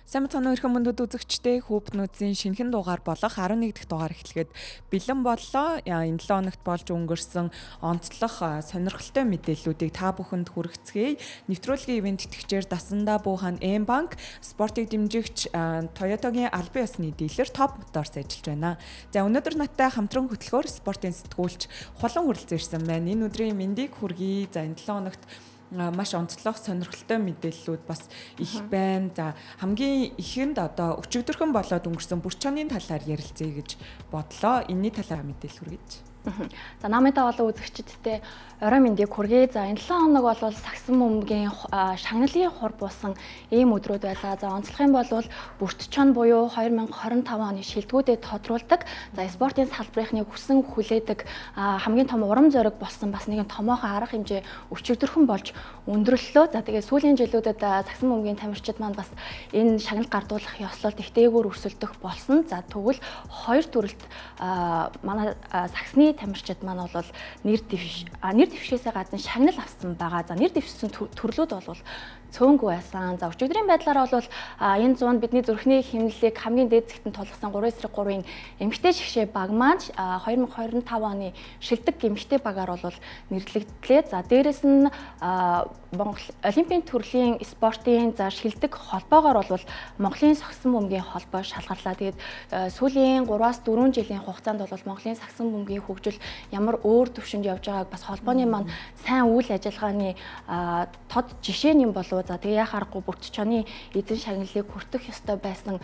Сайн мэцхан өрхөн мөндөд үзэгчдээ хүүпнүүдийн шинэхэн дугаар болох 11 дахь дугаар эхлэхэд бэлэн боллоо. Энэ 7 хоногт болж өнгөрсөн онцлог сонирхолтой мэдээллүүдийг та бүхэнд хүргэцгээе. Нэвтрүүлгийн ивент тэтгэгчээр Дасандаа Буухан М банк, спортыг дэмжигч Toyota-гийн албан ёсны дилер Top Motors ажиллаж байна. За өнөөдөр надтай хамтран хөтлөхөөр спортын сэтгүүлч Хулан хүрэлцэн ирсэн байна. Энэ өдрийн мэндийг хүргэе. За энэ 7 хоногт маш онцлог сонирхолтой мэдээллүүд бас их байна. За хамгийн ихэнд одоо өчигдөрхөн болоод өнгөрсөн Бүрчоны талаар ярилцъя гэж бодлоо. Энийний талаар мэдээлэл хүргэж. За намынтай олон үзэгчдтэй орой мэндийг хүргэе. За энэ 7 хоног бол сагсан бөмбөгийн шагналын хур буусан ийм өдрүүд байлаа. За онцлох юм бол Бүртчон буюу 2025 оны шилдэгүүдэд тодруулдаг. За спортын салбарынхны хүсэн хүлээдэг хамгийн том урам зориг болсон бас нэгэн томоохон арга хэмжээ өчигдөрхөн болж өндөрлөлөө. За тэгээ сүүлийн жилүүдэд сагсан бөмбөгийн тамирчид маань бас энэ шагнал гардуулах ёслолд их дээгүүр өрсөлдөх болсон. За тэгвэл хоёр төрөлд манай сагсны тамирчид маань бол нэр дэвшээсээ гадна шагнал авсан байгаа. За нэр дэвшсэн төрлүүд бол цөөнгүй байсан. За өчигдрийн байдлаар бол энэ зуунд бидний зүрхний хэмнэлийг хамгийн дээд зэгтэн тулгасан 3-3-ын эмэгтэй шигшээ баг маань 2025 оны шилдэг эмэгтэй багаар бол нэрлэгдлээ. За дээрэс нь Монгол Олимпийн төрлийн спортын за шилдэг холбоогоор бол Монголын сагсан бөмбөгийн холбоо шалгарлаа. Тэгээд сүүлийн 3-4 жилийн хугацаанд бол Монголын сагсан бөмбөгийн хөгжил ямар өөр төвшөнд явж байгааг бас холбооны маань сайн үйл ажиллагааны тод жишээ нь юм болов. За тэгээ яах аргагүй Бүртчоны эзэн шагналыг хүртэх ёстой байсан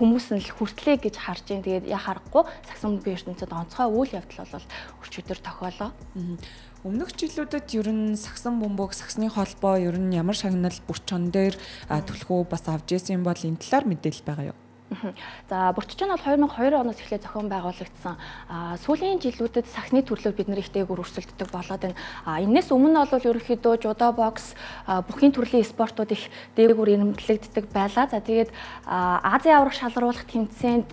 хүмүүс нь л хүртлээ гэж харж байна. Тэгээд яах аргагүй сагсан бөмбөгийн ертөнцид онцгой үйл явдал бол өчигдөр тохиолоо. Өмнөх жилүүдэд ер нь сагсан бөмбөг, сагсны холбоо ер нь ямар шагнал Бүртчон дээр түлхүү бас авч ирсэн юм бол энэ талаар мэдээлэл байгаа юу? За Бүртчон бол 2002 оноос эхлээд зохион байгуулагдсан. Сүүлийн жилүүдэд сагсны төрлөөр бид нэр их дээгүүр өрсөлддөг болоод байна. Энээс өмнө нь бол ерөнхийдөө жудо, бокс, бүхний төрлийн спортууд их дээгүүр эрэмблэгддэг байлаа. За тэгээд Азийн аварга шалгаруулах тэмцээнд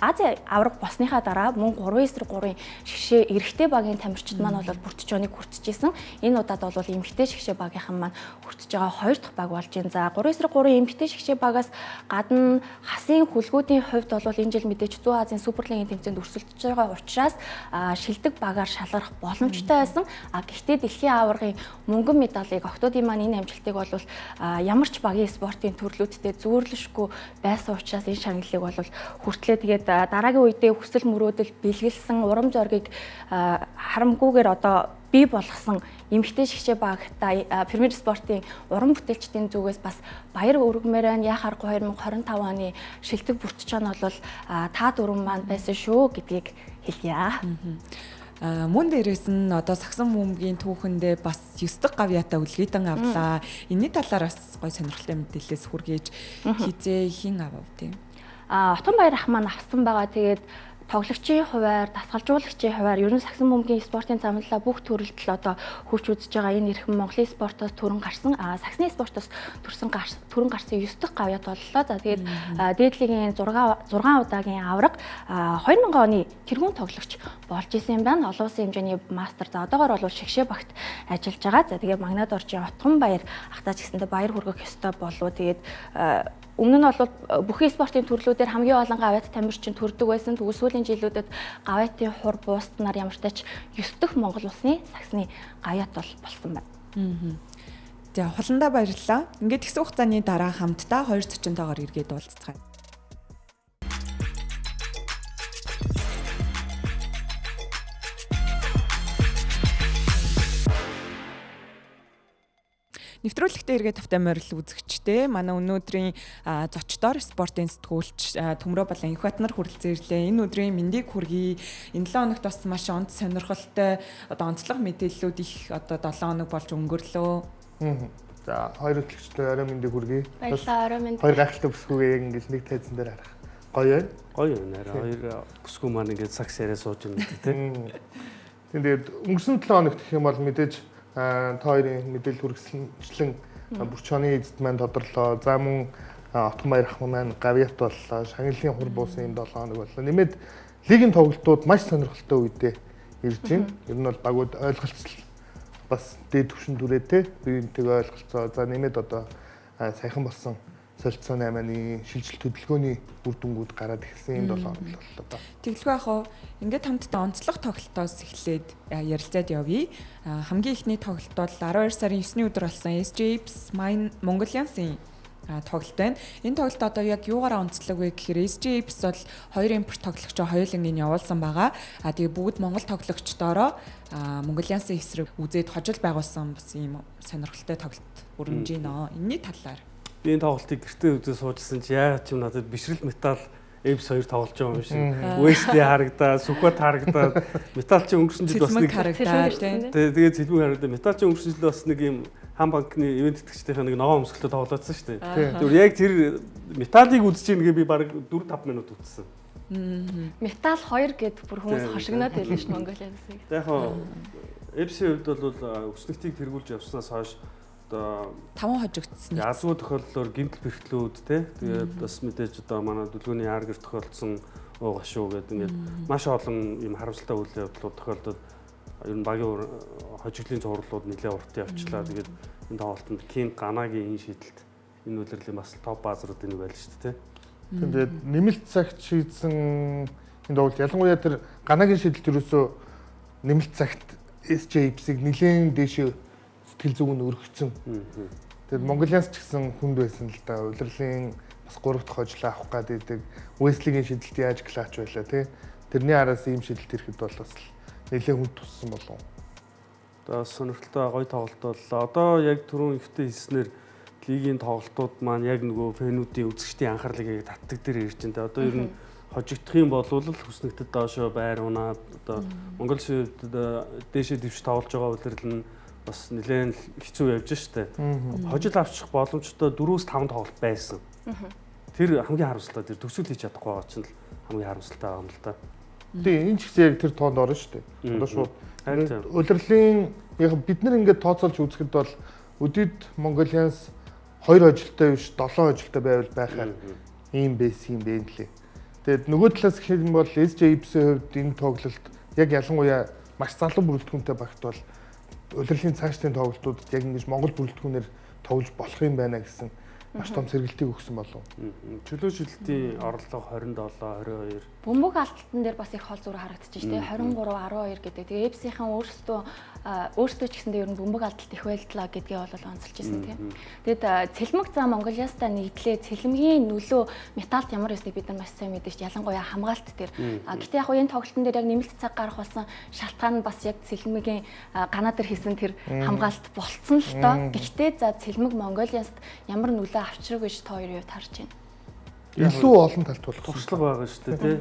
Азийн аварга болсныхаа дараа мөн 3-3-ын шигшээ эрэгтэй багийн тамирчид маань бол Бүртчоныг хүртчихсэн. Энэ удаад бол эмэгтэй шигшээ багийнхан маань хүртэж байгаа хоёр дахь баг болж байна. За 3-3-ын эмэгтэй шигшээ багаас гадна хасын хүлгүүдийн хувьд бол энэ жил мэдээж Зүүн Азийн Суперлигийн тэмцээнд өрсөлдөж байгаа учраас шилдэг багаар шалгарах боломжтой байсан. Гэхдээ дэлхийн аваргын мөнгөн медалийг октоодын маань энэ амжилтыг бол ямар ч багийн спортын төрлүүдтэй зүүрлэшгүй байсан учраас энэ шагналыг бол хүртлээ. Тэгээд дараагийн үедээ хүсэл мөрөөдөл бэлгэлсэн урам зоригийг харамгүйгээр одоо бий болгосон эмэгтэй шигшээ багтаа Премьер спортын уран бүтээлчдийн зүгээс бас баяр өргөмөр байна. Яах аргагүй 2025 оны шилдэг Бүртчон бол та дөрвөн маань байсан шүү гэдгийг хэлье. Мөн дээрээс нь одоо сагсан бөмбөгийн түүхэндээ бас 9 дахь гавьяатай үлгийдэн авлаа. Энэний талаар бас гой сонирхолтой мэдээлэлээс хүргээж хизээ хэн авав тийм. Отгонбаяр ах маань авсан байгаа. Тэгээд тоглогчийн хуваар, дасгалжуулагчийн хуваар ер нь сагсан бөмбөгийн спортын замналаа бүх төрөлд л одоо хүч үзэж байгаа энэ эрхэм Монголын спортоос төрөн гарсан, сагсны спортоос төрсөн төрөн гарсан 9 дахь гавьяат боллоо. За тэгээд дээдлигийн 6 удаагийн аварга 2000 оны тэргүүн тоглогч болж исэн юм байна. Олон улсын хэмжээний мастер. За одоогор бол шигшээ багт ажиллаж байгаа. За тэгээд Магнад оржийн Отгонбаяр ахтаа ч гэсэндээ баяр хүргэх ёстой болов. Тэгээд өмнө нь бол бүхий спортын төрлүүдээр хамгийн олон гавьяат тамирчин төрдөг байсан. Тэгвэл сүүлийн жилүүдэд гавьяатын хур бууснаар ямартай ч 9 дахь Монгол улсны сагсны гавьяат бол болсон байна. За хуландаа баярлалаа. Ингээд тэгсэн хугацааны дараа хамтдаа хоёр зочинтойгоор эргээд уулзцгаая. Нэвтрүүлэгтээ эргээд тавтай морил үзэгчдээ манай өнөөдрийн зочдоор спортын сэтгүүлч Төмрөө болон Инхбатнар хүрэлцэн ирлээ. Энэ өдрийн мэндийг хүргэе. Энэ 7 хоногт бас маш онц сонирхолтой одоо онцлог мэдээллүүд их одоо 7 хоног болж өнгөрлөө. За хоёр хөтлөгчдөө орой мэндийг хүргэе. Баярлалаа, орой мэнд. Хоёр гайхалтай бүсгүйгээ яг ингэж нэг тайзан дээр харах гоё байна. Гоё байна. Хоёр бүсгүй маань ингэж сагс яриа сууж байна гэдэг тийм. Тэгээд өнгөрсөн 7 хоногт гэх юм бол мэдээж та хоёрын мэдээлэл хүргэсэнчлэн Бүрчоны эзэд маань тодорлоо. За мөн Отгонбаяр ах маань гавьяат боллоо. Шагналын хур буусан юм 7 хоног боллоо. Нэмээд лигийн тоглолтууд маш сонирхолтой үедээ ирж байна. Ер нь бол багууд ойлголцол бас дээд түвшинд хүрээ те. Биеинтэйгээ ойлголцоо. За нэмээд одоо саяхан болсон солилцоо 8-ны шилжилт хөдөлгөөний үр дүнгууд гараад ирсэн энэ 7 хоног боллоо доо. Тэгэлгүй яах вэ? Ингээд хамтдаа онцлог тоглолтоос эхлээд ярилцаад явъя. Хамгийн эхний тоглолт бол 12 сарын 9-ний өдөр болсон SJAPS Mongolians-ийн тоглолт байна. Энэ тоглолт одоо яг юугаараа онцлог вэ гэхээр SJAPS бол хоёр импорт тоглогчоо хоёулангийг явуулсан байгаа. А тэгээ бүгд Монгол тоглогчдоороо Mongolians-ийн эсрэг үзээд хожил байгуулсан бас ийм сонирхолтой тоглолт өрнөж байна. Энийний талаар. Би энэ тоглолтыг гэртээ үзээ суужсэн чи яагаад ч юм надад бишрэл металл Эпс 2 тоглож байгаа юм шиг. Wesley харагдаад, Сүхбат харагдаад, металл чи өнгөрсөн жил бас нэг харагдаад тийм. Тэгээ цэлмэг харагдаад, металл чи өнгөрсөн жил бас нэг юм хам банкны ивент тэтгэгчдийн нэг ногоон өмсгөлтэй тоглоодсон шүү дээ. Тэр яг тэр металлыг үзэж ийн гээ би бараг 4-5 минут үзсэн. Металл 2 гэд бүр хүмүүс хошигноод байлаа шүү Mongolians-ыг. Яг хоо Эпсийн хувьд бол өснөгтийг тэргүүлж явснаас хойш одоо 5 хожигдсон. Азгүй тохиолдлоор гэмтэл бэрхтлүүд те. Тэгээд бас мэдээж одоо манай дүлгөөний аргер тохиолдсон ууга шүү гэдэг ингээд маш олон юм харамсалтай үйл явдлууд тохиолдоод ер нь багийн хожигдлын цувралууд нэлээд урт явчлаа. Тэгээд энэ тоглолтод Ким Ганагийн энэ шийдэлт энэ үлрэлийн бас топ баазруудын нэг байлаа шүү дээ. Тэгээд нэмэлт цагт шийдсэн энэ тоглолт ялангуяа тэр Ганагийн шийдэлт ерөөсөө нэмэлт цагт SJAPS-ыг нэлээд дээшээ сэтгэл зүг нь өргөцсөн. Тэгээд Mongolians ч гэсэн хүнд байсан л да. Улирлын бас 3 дахь хожлоо авах гад идэг. Wesley-гийн шидэлт яаж клач байлаа тий. Тэрний араас ийм шидэлт ирэхэд бол бас нэлээд хүнд туссан болов. Одоо сонирхолтой гоё тоглолт боллоо. Одоо яг түрүүн ихтэй хэлснээр лигийн тоглолтууд маань яг нөгөө фэнүүдийн үзэгчдийн анхаарлыг яг татдаг дээр ирж байна. Одоо ер нь хожигдох юм бол л хүснэгтэд доошоо байр унаад одоо Монгол хувьд дээшээ дэвш тоглож байгаа улирал нь бас нэлээд хэцүү явж штэ. Хожил авчих боломжтой 4-5 тоглолт байсан. Тэр хамгийн харамсалтай тэр төсөөл хийж чадахгүй байгаа чинь л хамгийн харамсалтай байгаа юм л та. Тийм энэ ч гэсэн яг тэр тоонд орно штэ. Одоо шууд улирлын яг бид нар ингээд тооцоолж үзэхэд бол өдөрт Mongolians 2 хожилтой биш 7 хожилтой байвал байхаар ийм байсан юм бэ лээ. Тэгээд нөгөө талаас гэх юм бол SJAPS-ийн хувьд энэ тоглолт яг ялангуяа маш залуу бүрэлдэхүүнтэй багт бол улирлын цаашдын тоглолтуудад яг ингэж Монгол бүрэлдэхүүнээр тоглож болох юм байна гэсэн маш том сэргэлтийг өгсөн болов. Чөлөө шилтийн орлого 27, 22. Бөмбөг алдалтан дээр бас их хол зур харагдчих шүү дээ. 23, 12 гэдэг. Тэгээ Эпсийн өөрсдөө ч гэсэндээ ер нь бөмбөг алдалт их байлдлаа гэдгээ бол онцолж ирсэн тийм. Тэгэд цэлмэг заа Монголиастай нэгдлээ. Цэлмэгийн нөлөө металд ямар байсныг бид нар маш сайн мэдэж шүү. Ялангуяа хамгаалт дээр. Гэтэ яг энэ тоглолтын дээр яг нэмэлт цаг гарах болсон шалтгаан нь бас яг цэлмэгийн ганаа дээр хийсэн тэр хамгаалт болцсон л доо. Гэхдээ за цэлмэг Монголиаст ямар нөлөө авчраг гэж та хоёрын хувьд харж байна. Илүү олон талт болох туршлага байгаа шүү дээ тий.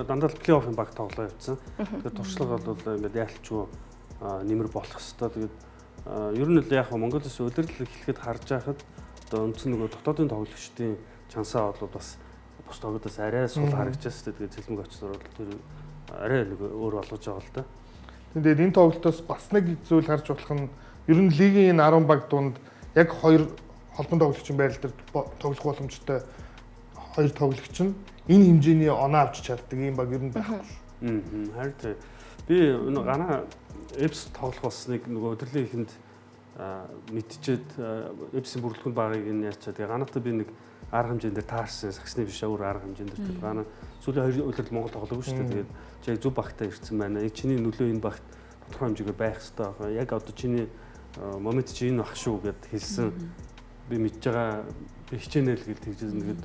Дандаа л плей-оффын баг тоглоо явцсан. Тэгээд туршлага бол ингээд яалтчгүй нэмэр болох хэвээр. Тэгээд ер нь л яг Монгол улс улирал эхлэхэд харж байхад одоо үндсэн нөгөө дотоодын тоглогчдын чансаа бол бас бус тоглолтоос арай сул харагдаж байна шүү дээ. Тэгээд цэлмэг очсоор бол тэр арай нэг өөр болгож байгаа л да. Тэгээд энэ тоглолтоос бас нэг зүйл харж болох нь ер нь лигийн энэ 10 баг дунд яг хоёр холбон тоглогчийн байрал дээр тоглох боломжтой хоёр тоглогч нь энэ хэмжээний оноо авч чаддаг ийм баг ер нь байхгүй шүү. Харин тийм. Би гана Эпс тоглох болсныг нөгөө өдрлийн ихэнд мэдчихэд Эпсийн бүрэлдэхүүн багыг нь яачаа. Тэгээ ганатай би нэг арга хэмжээнд дээр таарсан. Сагсны биш өөр арга хэмжээнд дээр гана сүүлийн хоёр улирал Монгол тоглоогүй шүү дээ. Тэгээд чи яг зөв багтаа ирсэн байна. Яг чиний нөлөө энэ багт тодорхой хэмжээгээр байх хэрэгтэй байна. Яг одоо чиний момент чи энэ бах шүү гэд хэлсэн. Би мэдж байгаа, би хичээнэ л гэж тэгжсэн. Тэгээд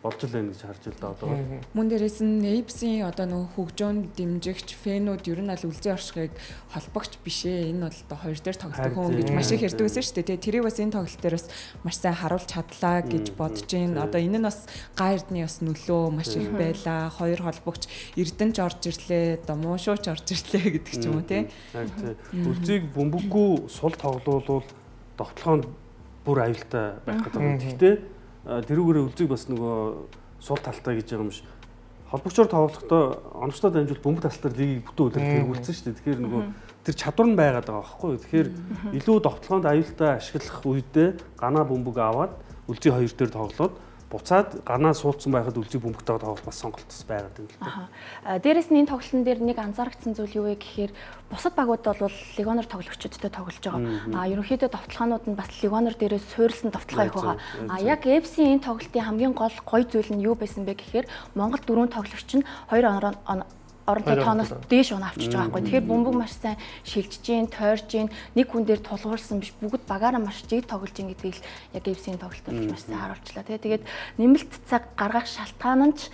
болж л байна гэж харж л да одоо. Мөн дээрээс нь Эпсийн одоо нөгөө хөгжөөнд дэмжигч фэнүүд ер нь аль үлзий оршихыг холбогч биш ээ. Энэ бол одоо хоёр дээр тоглодог хүн гэж маш их ярьдаг байсан шүү дээ. Тэгээ тэрийг бас энэ тоглолт дээр бас маш сайн харуулж чадлаа гэж бодож байна. Одоо энэ нь бас га эрдний бас нөлөө маш их байлаа. Хоёр холбогч Эрдэнч орж ирлээ, одоо муушууч орж ирлээ гэдэг ч юм уу тий. Үлзийг бөмбөггүй сул тоглоулвал довтлогоонд бүр аюултай байх гэдэг юм. Гэхдээ тэрүүгээрээ үлзийг бас нөгөө сул талтай гэж байгаа юм биш. Холбогчоор тоглохдоо оновчтой дамжуул бөмбөг тасалдар лигийг бүтэн үлрэл тэргүүлсэн шүү дээ. Тэгэхээр нөгөө тэр чадвар нь байгаад байгаа байхгүй юу. Тэгэхээр илүү довтлогоонд аюултай ашиглах үедээ ганаа бөмбөг аваад үлзий хоёр дээр тоглоод Буцаад ганаа суудсан байхад үлзий бөмбөгтэйгээ тоглох бас сонголт бас байгаад байна л да. Дээрээс нь энэ тоглолтын дээр нэг анзаарчихсан зүйл юу вэ гэхээр бусад багууд бол легионер тоглогчдтой тоглож байгаа. Ерөнхийдөө довтлогоонууд нь бас легионер дээрээ суурилсан довтлогоо их байгаа. Яг FC-ийн энэ тоглолтын хамгийн гол гоё зүйл нь юу байсан бэ гэхээр Монгол дөрвөн тоглогч нь хоёр оронтой тооноос дээш унаа авчиж байгаа байхгүй. Тэгэхээр бөмбөг маш сайн шилжиж гин, тойрж гин, нэг хүн дээр тулгуурсан биш, бүгд багаараа маш жиг тоглож гин гэдгийг л яг FC-ийн тоглолт бол маш сайн харуулчлаа. Тэгээд нэмэлт цаг гаргах шалтгаан нь ч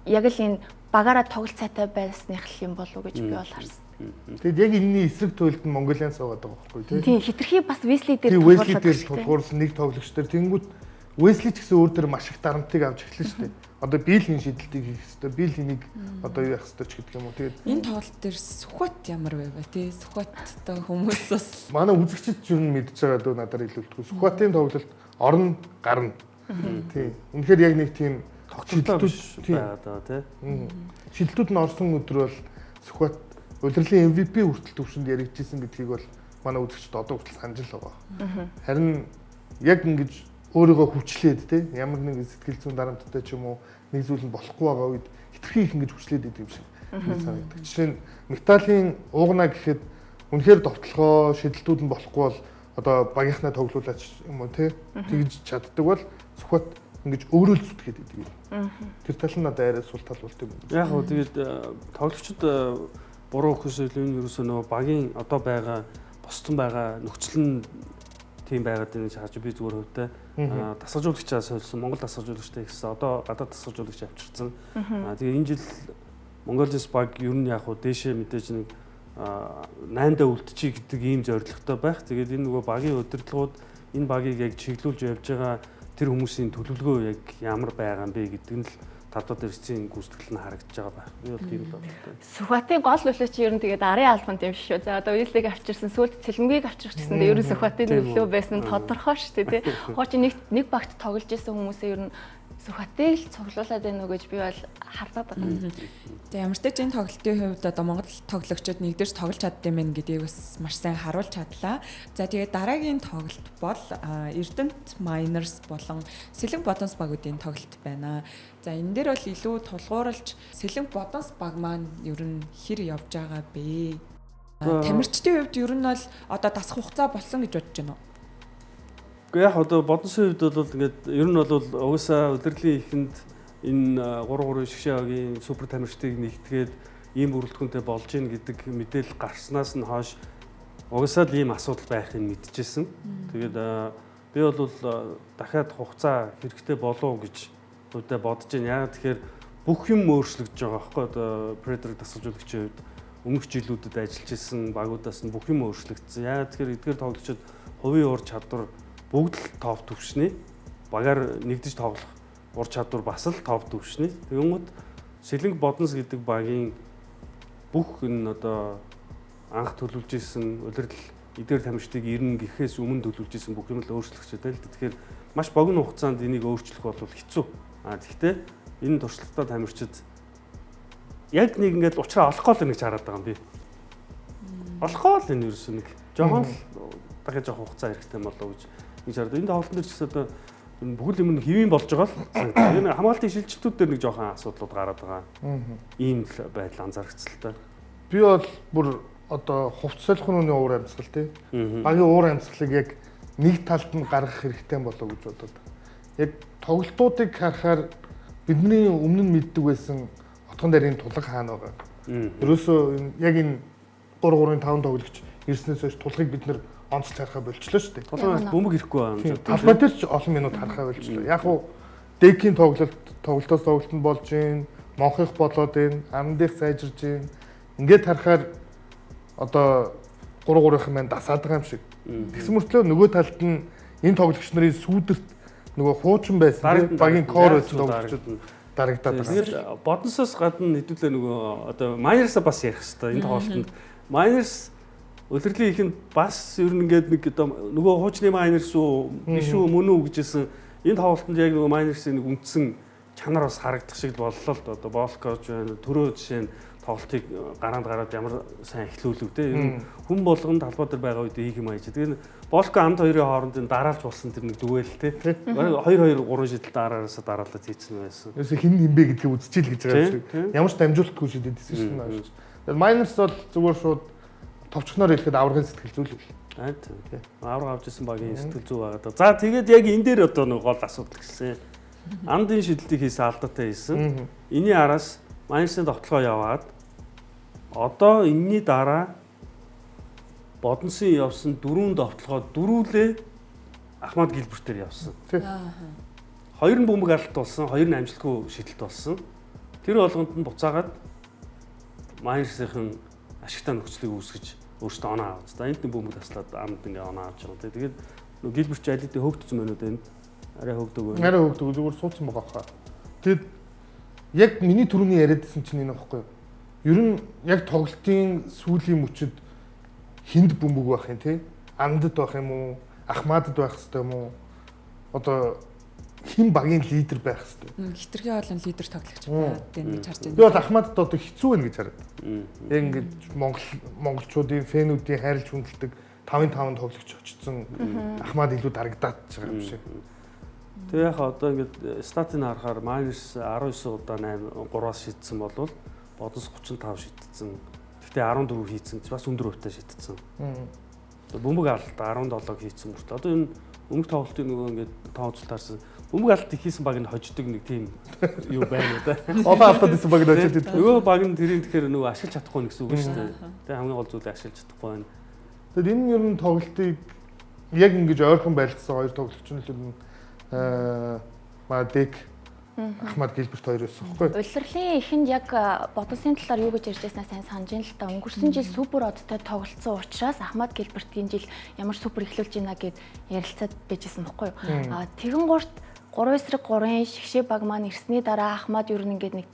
яг л энэ багаараа тоглолт сайтай байсных л юм болов уу гэж би бол харсан. Тэгэд яг энэний эсрэг туйлд нь Монголиан суугаад байгаа байхгүй тий. Тийм, хитрхи бас Wesley дээр тулгуурласан нэг тоглогч дээр тэнгүүт Wesley ч гэсэн өөр дээр маш их дарамтыг авч эхэлнэ шүү дээ. Одоо биелийн шийдэлтийг хийх ёстой, биелийн нэг одоо юу яах ёстой ч гэдэг юм уу. Тэгээд энэ тоглолт дээр Сүхбат ямар байв тий? Сүхбат одоо хүмүүс бас манай үзэгчид ч юу мэдж байгаа дөө надаар илүүлдэггүй. Сүхбатын тоглолт орно гарна. Тий. Үнэхээр яг нэг тийм тогтолтой биш байгаа даа тий. Шидэлтүүд нь орсон өдөр бол Сүхбат улирлын MVP хүртэл төвшөнд яригдчихсэн гэдгийг бол манай үзэгчид одоо хүртэл санаж л байгаа. Харин яг ингэж өөрийгөө хүчлээд те ямар нэгэн сэтгэл зүйн дарамттай ч юм уу нэг зүйл нь болохгүй байгаа үед хитрхи их ингэж хүчлээд идэг юм шиг санагддаг. Жишээ нь металлын уугна гэхэд үнэхээр довтлогоо шидэлтүүд нь болохгүй бол одоо багийнхнаа тоглуулаач юм уу те тэгж чаддаг бол Сүхбат ингэж өөрөө л зүтгээд идэг юм. Тэр тал нь надад арай сул тал болт юм. Яг гоо тэгээд тоглогчид буруу өгөхөөс илүү энэ ерөөсөө нөгөө багийн одоо байгаа босцсон байгаа нөхцөл нь тийм байгаад байна гэж харж би зүгээр хувьдаа дасгалжуулагчаа сольсон, Монгол дасгалжуулагчтай ихсэн, одоо гадаад дасгалжуулагч авчирсан. Тэгээ энэ жил Монголис баг ер нь яг хуу дээшээ мэдээж нэг 8-даа үлдчихье гэдэг ийм зорилготой байх. Тэгээд энэ нөгөө багийн удирдлагууд энэ багийг яг чиглүүлж явж байгаа тэр хүмүүсийн төлөвлөгөө яг ямар байгаа юм бэ гэдэг нь л тавдаад ирсэн гүйцэтгэл нь харагдаж байгаа байх. Би бол тийм л бодлоо. Сүхбатын гол нөлөө чи ер нь тэгээд арын албанд юм шүү. За одоо Уилыг авчирсан, сүүлд Цэлмэгийг авчирч гэсэн дээ ер нь Сүхбатын нөлөө байсан нь тодорхой шүү дээ, тий. Хуучин нэг багт тоглож исэн хүмүүсээ ер нь Сүхбатыг л цуглуулад байна уу гэж би бол хардаад байгаа. За ямар ч тач энэ тоглолтын хувьд одоо Монгол тоглогчид нэгдэрч тоглож чаддсан юм гэдгийг бас маш сайн харуулж чадлаа. За тэгээд дараагийн тоглолт бол Эрдэнэт Miners болон Сэлэнг Бодонс багуудын тоглолт байна. За энэ дээр бол илүү тулгуурлаж Сэлэнг Бодонс баг маань ер нь хэр явж байгаа бэ? Тамирчдын хувьд ер нь бол одоо дасах хугацаа болсон гэж бодож байна уу? Яг одоо Бодонсын хувьд бол ингээд ер нь бол угаасаа улирлын эхэнд энэ 3-3 шгшээ багийн супер тамирчдыг нэгтгээд ийм бүрэлдэхүүнтэй болж гин гэдэг мэдээлэл гарснаас нь хойш угаасаа л ийм асуудал байхыг мэдчихсэн. Тэгээд би бол дахиад хугацаа хэрэгтэй болов гэж хувьдаа бодож байна. Яг тэгэхээр бүх юм өөрчлөгдөж байгаа байхгүй одоо Predator дасгалжуулагчийн хувьд өмнөх жилүүдэд ажиллаж исэн багуудаас нь бүх юм өөрчлөгдсөн. Яг тэгэхээр эдгээр тоглогчид хувийн ур чадвар бүгд л топ түвшний багаар нэгдэж тоглох ур чадвар бас л топ түвшний. Тэгэнгүүт Сэлэнг Бодонс гэдэг багийн бүх энэ одоо анх төлөвлөж исэн улирал эдгээр тамирчдыг ирнэ гэхээс өмнө төлөвлөж исэн бүх юм л өөрчлөгдөж байна л да. Тэгэхээр маш богино хугацаанд энийг өөрчлөх бол хэцүү. Тэгэхдээ энэ туршлагатай тамирчид яг нэг ингээд учраа олохгүй л нэг хараад байгаа юм би. Олохгүй л энэ ерөөсөө нэг жоохон л дахиад жоох хугацаа хэрэгтэй болов гэж гэж хараад энэ тоглолтын дээр ч гэсэн одоо бүхэл юм нь хэвийн болж байгаа л санагдав. Энэ хамгаалтын шилжилтүүд дээр нэг жоохон асуудлууд гараад байгаа. Ийм л байдал анзаарчихсан л та. Би бол бүр одоо хувц солихны уур амьсгал тий. Багийн уур амьсгалыг яг нэг талд нь гаргах хэрэгтэй болов гэж бодод. Яг тоглолтуудыг харахаар бидний өмнө нь мэддэг байсан отгон дээр энэ тулга хаана байгаа. Ерөөсөө яг энэ 3-3-5 тоглогч ирснээс хойш тулгыг бид нэр онцлж харахаа болчлоо шүү дээ. Тулгаас бөмбөг ирэхгүй байгаа юм. Талбай дээр ч олон минут харахаа болчлоо. Яг уу декийн тоглолтоос тоглолтод болж гин, монхих болоод гин, амдих сайжирж гин. Ингээд харахаар одоо 3-3-ын маань дасаад байгаа юм шиг. Тэгсэн мөртлөө нөгөө талд нь энэ тоглогч нарын сүүдэрт нөгөө хуучин байсан багийн кор байсан тоглогчид дарагдаад байгаа. Тэгээд Бодонсоос гадна хэдүүлээ нөгөө одоо Майнерсаа бас ярих хэвээр энэ тоглолтод Майнерс улирлын ихэнд бас ер нь ингээд нэг одоо нөгөө хуучны Майнерс үү биш үү мөн үү гэжсэн энэ тоглолтод яг нөгөө Майнерсын нэг үндсэн чанар бас харагдах шиг л боллоо л одоо Болкоч байна. Төрөө жишээ нь тоглолтыг гараанд гараад ямар сайн эхлүүлв те. Ер нь хүн болгонд талбай дээр байгаа үед хийх юм аяж. Тэгээд Болко амд хоёрын хооронд энэ дараалж болсон тэр нэг дүгээл те. 2 2 3 шидэл дараараасаа дараалал хийцэн байсан. Ерөөсө хин хин бэ гэдгийг үзчихэл гэж байгаа юм шиг. Ямар ч дамжуулалтгүй шидэд байсан шүү дээ. Тэгээд Miners бол зүгээр шууд товчхоноор хэлэхэд аврагын сэтгэл зүй л. Тийм. Авраг авч ирсэн багийн сэтгэл зүй байгаа даа. За тэгээд яг энэ дээр одоо нэг гол асуудал гэсэн. Андын шидэлтийг хийсэн алдаатай хийсэн. Энийн араас Miners-ийн довтлогоо яваад одоо энэний дараа Бодонсын явсан 4 довтлогоо дөрүүлээ Ахмад Гилбертээр явсан. Хоёр нь бөмбөг алт болсон, хоёр нь амжилтгүй шидэлт болсон. Тэр болгонд нь буцаагаад Miners-ийн ашигтай нөхцөлийг үүсгэж өөртөө оноо авч. За энд нэг бөмбөг таслаад амд ингээ оноо авч байгаа. Тэгээд нөгөө Гилберт ч аль хэдийн хөөгдсөн байна уу энд? Арай хөөгдөг байна. Арай хөөгдөг зүгээр суудсан байгаа хаа. Тэгэд яг миний түрүүний яриадсэн чинь энэ багхгүй юу? Ер нь яг тоглолтын сүүлийн мөчөд хинд бөмбөг байх юм те? Андад байх юм уу? Ахмадд байх хэвээр юм уу? Одоо хин багийн лидер байх хэвээр. Хитрхи олон лидер тоглогч байгаад байна гэж харж байна. Би бол Ахмадд одоо хэцүү байна гэж хараад. Яг ингэж монголчуудын фэнүүдийн хайрлж хүндэлдэг 5-5 тоглогч очсон Ахмад илүү дарагдаад ч байгаа юм шиг. Тэгээ яг одоо ингэж статыг харахаар Miners 19 удаа 8 3-аас шидсэн болвол Бодонс 35 шидсэн. Гэхдээ 14 хийцэн бас өндөр хувьтай шидсэн. Бөмбөг алт 17 хийцэн мөртлөө. Одоо энэ өмнөх тоглолтын нөгөө ингээд тооцолт харсан. Бөмбөг алт их хийсэн баг нь хождог нэг тийм юу байна уу да. Олон алдаад исэн баг нь хожоод идэв. Нөгөө баг нь тэрийн тэгэхээр нөгөө ашиглаж чадахгүй гэсэн үг шүү дээ. Тэгээ хамгийн гол зүйлийг ашиглаж чадахгүй байна. Тэгэд энэ ер нь тоглолтыг яг ингэж ойрхон байлгасан хоёр тоглогч нь л ер нь Мадек Ахмад Гилберт хоёр байсан байхгүй. Улирлын эхэнд яг Бодонсын талаар юу гэж ярьж байснаа сайн санаж ин л та. Өнгөрсөн жил супер одтой тоглолцсон учраас Ахмад Гилбертийн жил ямар супер эхлүүлж байна гэд ярилцаад байжсэн байхгүй юу. А тэгэн гурт 3-3-ын шигшээ баг маань ирсний дараа Ахмад ер нь ингээд нэг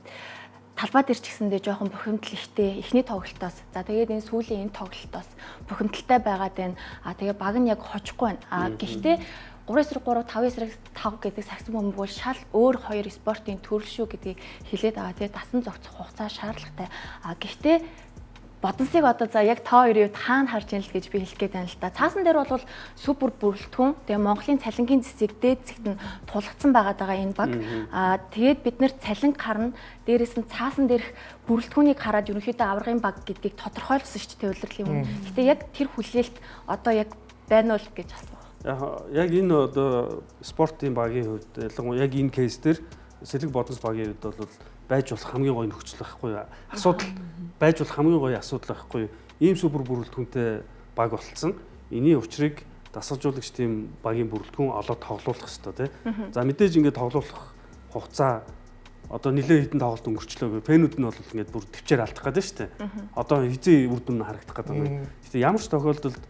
талбай дээр ч гэсэндээ жоохон бухимдал ихтэй эхний тоглолтоос. За тэгээд энэ сүүлийн энэ тоглолтоос бухимдалтай байгаад байна. А тэгээ баг нь яг хожихгүй байна. А гэхдээ 3-3, 5-5 гэдэг сагсан бөмбөг бол шал өөр хоёр спортын төрөл шүү гэдгийг хэлээд байгаа. Тэгээ дасан зохицох хугацаа шаардлагатай. А гэхдээ Бодонсыг одоо за яг та хоёрын хувьд хаана харж ийн л гэж би хэлэх гээд байна л та. Цаасан дээр бол супер бүрэлдэхүүн. Тэгээ Монголын цалингийн зэсийг дээд зэгт нь тулгацсан байгаад байгаа энэ баг. Аа тэгээд бид нэр цалинг харна. Дээрээс нь цаасан дээрх бүрэлдэхүүнийг хараад ерөнхийдөө аваргын баг гэдгийг тодорхойлсон шүү дээ улирлын өмнө. Гэтэ яг тэр хүлээлт одоо яг байна уу гэж асуух. Яг энэ одоо спортын багийн хувьд ялангуяа яг энэ кейс дээр Сэлэг Бодонс багийн хувьд бол байж болох хамгийн гоё нөхцөл байхгүй юу? Асуудал байж болох хамгийн гоё асуудал байхгүй юу? Ийм супер бүрэлдэхүүнтэй баг болцсон. Энийн учрыг дасгалжуулагч тийм багийн бүрэлдэхүүн олоод тоглуулах хэрэгтэй тий. За мэдээж ингээд тоглуулах хугацаа одоо нэлээд хэдэн тоглолт өнгөрчлөө. Фэнүүд нь бол ингээд бүр төвчээр алдах гэдэг шүү дээ. Одоо хизээ үр дүн нь харагдах гэдэг юм. Гэтэ ямар ч тохиолдолд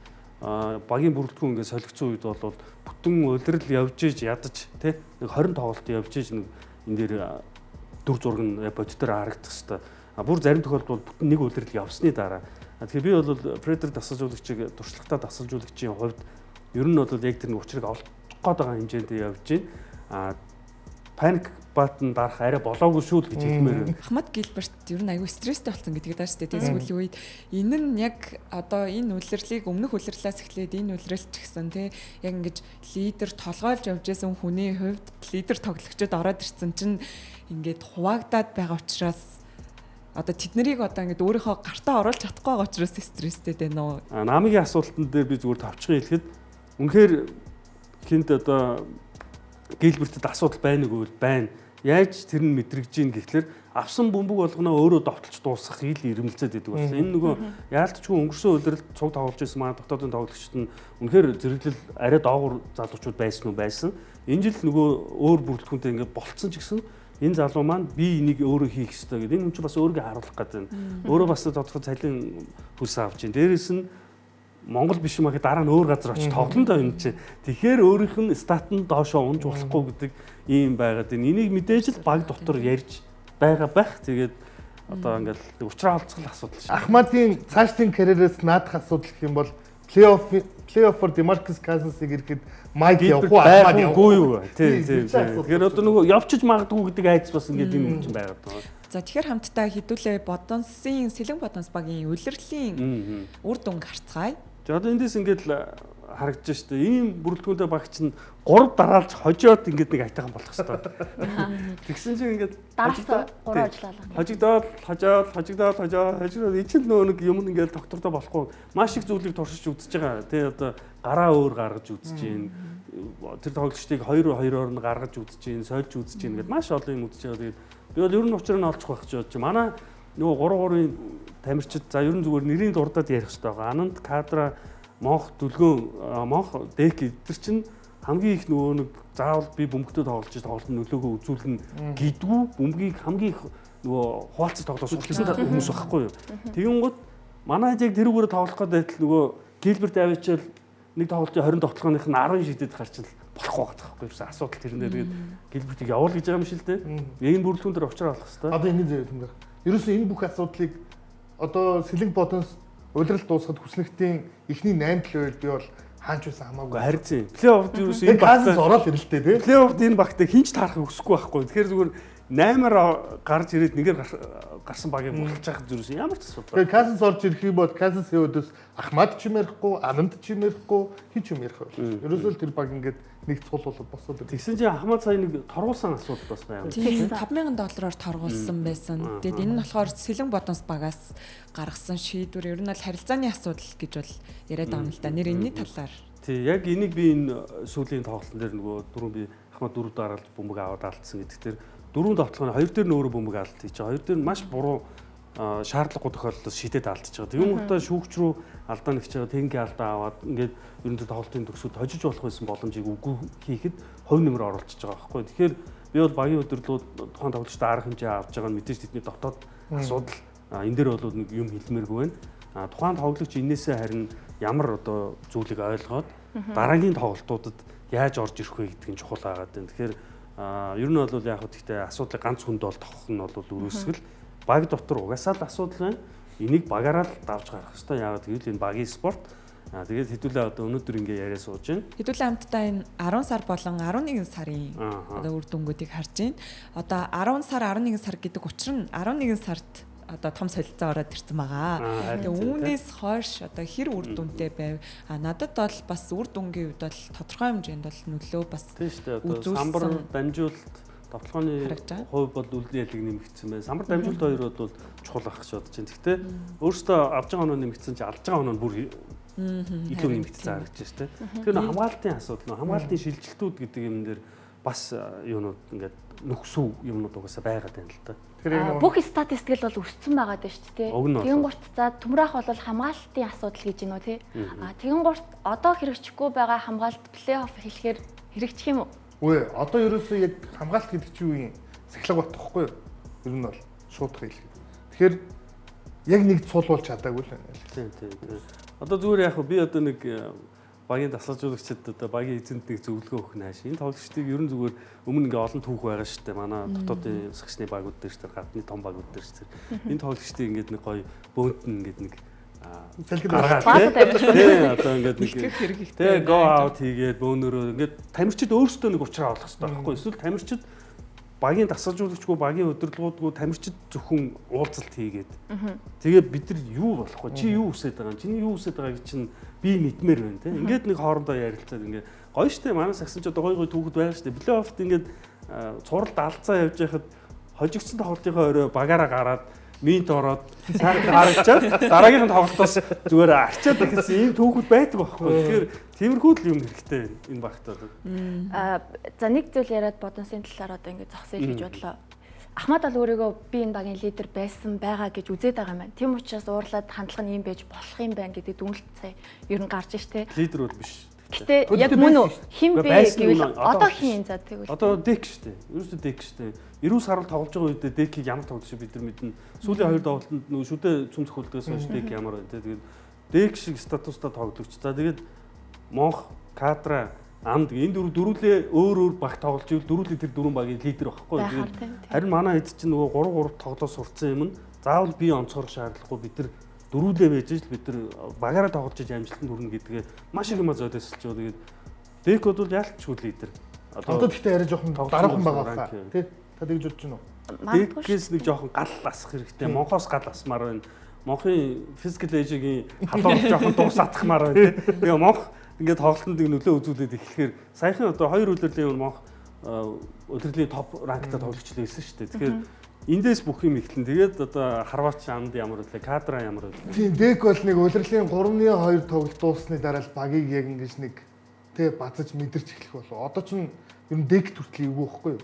багийн бүрэлдэхүүн ингээд солигдсон үед бол бүтэн улирал явж иж ядаж тий нэг 20 тоглолт явж иж нэг энэ дээр дүр зураг нь бодитоор харагдах хэвээр. Бүр зарим тохиолдолд бол бүтэн нэг улирал явсны дараа. Тэгэхээр би бол Фредерик дасгалжуулагчийг туршлагатай дасгалжуулагчийн хувьд ер нь бол яг тэр нэг учрыг олох гээд байгаа хэмжээнд явж байна. Паник баттон дарах арай болоогүй шүү л гэж хэлмээр байна. Ахмад Гилберт ер нь аюу стресстэй болсон гэдгийг даа шүү дээ. Тэгээ сүүлийн үед энэ нь яг одоо энэ улирлыг өмнөх улирлаас эхлээд энэ улирал ч гэсэн тий яг ингэж лидер толгойлж явж исэн хүний хувьд лидер тоглогчид ороод ирсэн чинь ингээд хуваагдаад байгаа учраас одоо тэднийг одоо ингээд өөрийнхөө гартаа оруулж чадахгүй байгаа учраас стресстэй дээ нөө. Намгийн асуултан дээр би зүгээр товчхон хэлэхэд үнэхээр хинт одоо Гилбертэд асуудал байна уу гэвэл байна. Яаж тэр нь мэдрэгж ийн гэхлээр авсан бөмбөг болгоноо өөрөө довтолж дуусгах ил ирмэлцээд идэг болсон. Энэ нөгөө яалтчгүй өнгөрсөн улиралд цуг тоглож байсан манай дотоодын тоглогчид нь үнэхээр зэрэглэл арай доогуур залуучууд байсан уу байсан. Энэ жил нөгөө өөр бүрэлдэхүүнтэй ингээд болцсон ч гэсэн энэ залуу маань би энийг өөрөө хийх ёстой гэдэг. Энэ хүн чинь бас өөрийгөө харуулах гэдэг. Өөрөө бас тодорхой цалин хөлс авч чинь. Дээрээс нь Монгол биш юм аа дараа нь өөр газар очиж тоглоно доо юм чинь. Тэгэхээр өөрийнх нь стат нь доошоо унж болохгүй гэдэг ийм байгаад байна. Энийг мэдээж л баг дотор ярьж байгаа байх. Тэгээд одоо ингээл учраа олцгол асуудал шүү. Ахмадын цаашдын карьераас наадах асуудал гэх юм бол Плей-оффор DeMarcus Cousins-ыг ирэхэд Майк явах уу, Ахмад явах уу юу? Тий, тий. Тэгэхээр одоо нөгөө явчиж магадгүй гэдэг айдас бас ингээд юм чинь байгаад байгаа. За тэгэхээр хамтдаа хэдүүлээ Бодонсын Сэлэн Бодонс багийн улирлын үр дүнг харцгаая. За одоо эндээс ингээд л харагдаж штэ. Ийм бүрэлдэхүүнтэй баг чинь 3 дараалж хожоод ингээд нэг айтайхан болох хэвээр. Тэгсэн чинь ингээд дараас 3 ажиллалаа. Хожигдоод, хожоод, хожигдоод, хожоод, хожигдоод энэ чинь нөгөө нэг юм ингээд доктортой болохгүй маш их зүйлийг туршиж үзэж байгаа. Тэ одоо гараа өөр гаргаж үзэж гин. Тэр тоглогчдыг 2 2-оор нь гаргаж үзэж гин, сольж үзэж гин ингээд маш олон юм үзэж байгаа. Тэгээд би бол ер нь учрыг нь олчих байх гэж бодож. Манай нөгөө 3-3-ын тамирчид за ер нь зүгээр нэрийн дурдаад ярих хэрэгтэй байгаа. Ананд кадра Монх дүлгөөн монх дек эдэр чинь хамгийн их нөгөө нэг заавал би бөмбөгтөө тоглож тоглолт нөлөөгөө үзүүлнэ гэдгүү бөмбөгийг хамгийн их нөгөө хуваалцаж тоглож сурсан хүмүүс байхгүй юу. Тэгэнгүүт манай яг тэрүүгээр тоглох гэдэг адил нөгөө Гилберт авчаал нэг тоглолтын 20 тоглохооных нь 10 шидэд гарчил болохгүй байгаа байхгүй юу. Асуудал тэрнээ тэгээд Гилбертийг явуул гэж байгаа юм шиг л дээ. Энэ бүрэлдэхүүн дээр учраа олох хэрэгтэй. Одоо энэ зэ юм байна. Ерөөсөө энэ бүх асуудлыг одоо Сэлэнг Бодонс улирал дуусахад хүснэгтийн эхний 8 плей-офф би бол хаач байсан хамаагүй. Харин тийм. Плей-оффд ерөөсөө энэ багт ороод ирэлтэй тий. Плей-оффд энэ багтаа хинч таарахыг хүсэхгүй байхгүй. Тэгэхээр зүгээр 8-аар гарч ирээд нэгээр гарсан багийг булж яхад зүрээс ямар ч асуудал. Тэгэхээр Cousins орж ирэх юм бол Cousins-ийн өдөөс Ахмад ч юм ярихгүй, Ананд ч юм ярихгүй, хин ч юм ярих байх. Ерөөсөө л тэр баг ингээд нэг цул болоод босоод. Тэгсэн чинь Ахмад сая нэг торгуулсан асуудал бас байна. Тийм $5,000 торгуулсан байсан. Тэгээд энэ нь болохоор Сэлэн Бодонс багаас гаргасан шийдвэр. Ер нь бол харилцааны асуудал гэж бол яриад байгаа юм л да. Нэр энэний талаар. Тий, яг энийг би энэ сүүлийн тоглолтын дээр нөгөө дөрөв би Ахмад дөрөв дараалж бөмбөг аваад алдсан гэдэг дээр дөрөв тоглохын хоёр дээр нь өөрөө бөмбөг алдчих. Хоёр дээр нь маш буруу шаардлагагүй тохиолдолд шидэд алдчихж байгаа. Тэгүн удаа шүүгч рүү алдаа нэгч байгаа, тэнгийн алдаа аваад ингээд ер нь тоглолтын төгсөд хожиж болох байсан боломжийг үгүй хийхэд хувь нэмэр оруулчихж байгаа байхгүй. Тэгэхээр би бол багийн удирдлууд тухайн тоглогчдод арга хэмжээ авч байгаа нь мэдээж тэдний дотоод асуудал энэ дээр бол нэг юм хэлмээргүй байна. Тухайн тоглогч энээсээ харин ямар одоо зүйлийг ойлгоод дараагийн тоглолтуудад яаж орж ирэх вэ гэдг нь чухал байгаад байна. Тэгэхээр ер нь бол яг хөө гэхдээ асуудлыг ганц хүнд бол тохох нь бол өрөөсгөл. Баг дотор угаасаа л асуудал байна. Энийг багаараа л давж гаргах хэрэгтэй. Яагаад гэвэл энэ багийн спорт. Тэгээд хэдүүлээ одоо өнөөдөр ингээ яриа сууж байна. Хэдүүлээ хамтдаа энэ 10 сар болон 11 сарын одоо үр дүнгуудыг харж байна. Одоо 10 сар 11 сар гэдэг учир нь 11 сард одоо том солилцоо ороод ирсэн байгаа. Тэгээ үүнээс хойш одоо хэр үр дүнтэй байв? Надад бол бас үр дүнгийн хувьд бол тодорхой хэмжээнд бол нөлөө бас тийм шүү дээ. Одоо самбар дамжуулалт довтлооны хувь бол үлдэн ялыг нэмэгдсэн байна. Самбар дамжуулалт хоёр бол чухал байх гэж бодож байна. Гэхдээ өөрөөсөө авж байгаа оноо нэмэгдсэн чи алдж байгаа оноо нь бүр илүү нэмэгдсэн харагдаж байна шүү дээ. Тэгэхээр хамгаалтын асуудал, хамгаалтын шилжилтүүд гэдэг юм дээр бас юунууд ингээд нөхсөв юмнууд угаасаа байгаад байна л да. Бүх статистик л бол өссөн байгаа даа шүү дээ. Тэгэнгүүт за төмрөх бол хамгаалтын асуудал гэж байна уу тий. Тэгэнгүүт одоо хэрэгжихгүй байгаа хамгаалт плей-офф хэлэхээр хэрэгжих юм уу? Үгүй одоо ерөөсөө яг хамгаалт гэдэг чинь юу юм? Сахилга батхгүй юу? Ер нь бол шууд хэлэх. Тэгэхээр яг нэг цул болж чадаагүй л байна. Тийм тийм. Одоо зүгээр яг би одоо нэг багийн дасгалжуулагчид одоо багийн эзэнт нэг зөвлөгөө өгөх нь хааш. Энэ тоглогчдыг ер нь зүгээр өмнө ингээ олон түүх байгаа шүү дээ. Манай дотоодын сагсны багууд дээр ч тэр гадны том багууд дээр ч тэр. Энэ тоглогчдыг ингээд нэг гоё бөөнт нь ингээд нэг гаргаад тий одоо ингээд нэг тий go out хийгээд бөөнөрөө ингээд тамирчид өөрсдөө нэг учраа олох хэрэгтэй байхгүй. Эсвэл тамирчид багийн дасгалжуулагчгүй багийн удирдлагуудгүй тамирчид зөвхөн уулзалт хийгээд тэгээ бид нар юу болох вэ? Чи юу хүсэж байгаа юм? Чиний юу хүсэж байгааг чинь би мэдмээр байна те. Ингээд нэг хоорондоо ярилцаад ингээд гоё штэ манай сагсан ч одоо гоё гоё түүхэд байгаа штэ. Плей-оффт ингээд цувралд алдцаа явж байхад хожигдсон тоглолтынхоо өрөө багаараа гараад минт ороод сайхан харагчаад дараагийнх нь тоглолтоос зүгээр арчаад эхэлсэн ийм түүхүүд байдаг байхгүй. Тэгэхээр тиймэрхүү л юм хэрэгтэй энэ багт бол. За нэг зүйл яриад Бодонсын талаар одоо ингээд зогсъё гэж бодлоо. Ахмад бол өөрийгөө би энэ багийн лидер байсан байгаа гэж үзээд байгаа юм байна. Тийм учраас уурлаад хандлага нь ийм байж болох юм байна гэдэг дүгнэлт сая ер нь гарч штэ. Лидер бол биш. Гэтэ яг мөн үү? Хин бэ гэвэл одоо хин за тэгвэл. Одоо дек штэ. Ерөөсөө дек штэ. 90 сарвал тоглож байгаа үедээ декийг ямар тоглож бид нар мэднэ. Сүүлийн хоёр тоглолтод нөгөө шүдэ цөм цохиулдгаас хойш дек ямар байна те. Тэгээд дек шиг статустай тоглогч. За тэгээд Монх, Кадра, Амд энэ дөрвөлээ өөр өөр баг тоглож ивэл дөрвөлээ тэр дөрвөн багийн лидер байхгүй. Тэгээд харин манай хэд чинь нөгөө 3-3 тоглоо сурцсан юм нь заавал би онцгорох шаардлагагүй бид нар дөрүүлээ байж л бид нар багаараа тоглож иж амжилтанд хүрнэ гэдгээ маш их юм золиослж байгаа. Тэгээд Дек бол яалтчгүй лидер. Одоо гэхдээ арай жоохон дараахан байгаа хаа. Тий. Та тэгж бодож байна уу? Декээс нэг жоохон гал асах хэрэгтэй. Монхоос гал асмаар байна. Монхын physical age-ийн халуун жоохон дуусаатахмаар байна тий. Тэгээ Монх ингээд тоглолтод нөлөө үзүүлээд эхлэхээр саяхан одоо хоёр үлрэлийн өмнө Монх удирдлагын топ ранктай тоглогч л байсан шүү дээ. Тэгэхээр эндээс бүх юм эхлэн. Тэгээд одоо Хорват анд ямар үлээ, кадра ямар үлээ. Тийм, Дек бол нэг удирдлагын 3-2 тоглолт дууссаны дараа л багийг яг ингэж нэг тэ базаж мэдэрч эхлэх болов. Одоо ч ер нь Дек хүртэл эвгүй байхгүй юу?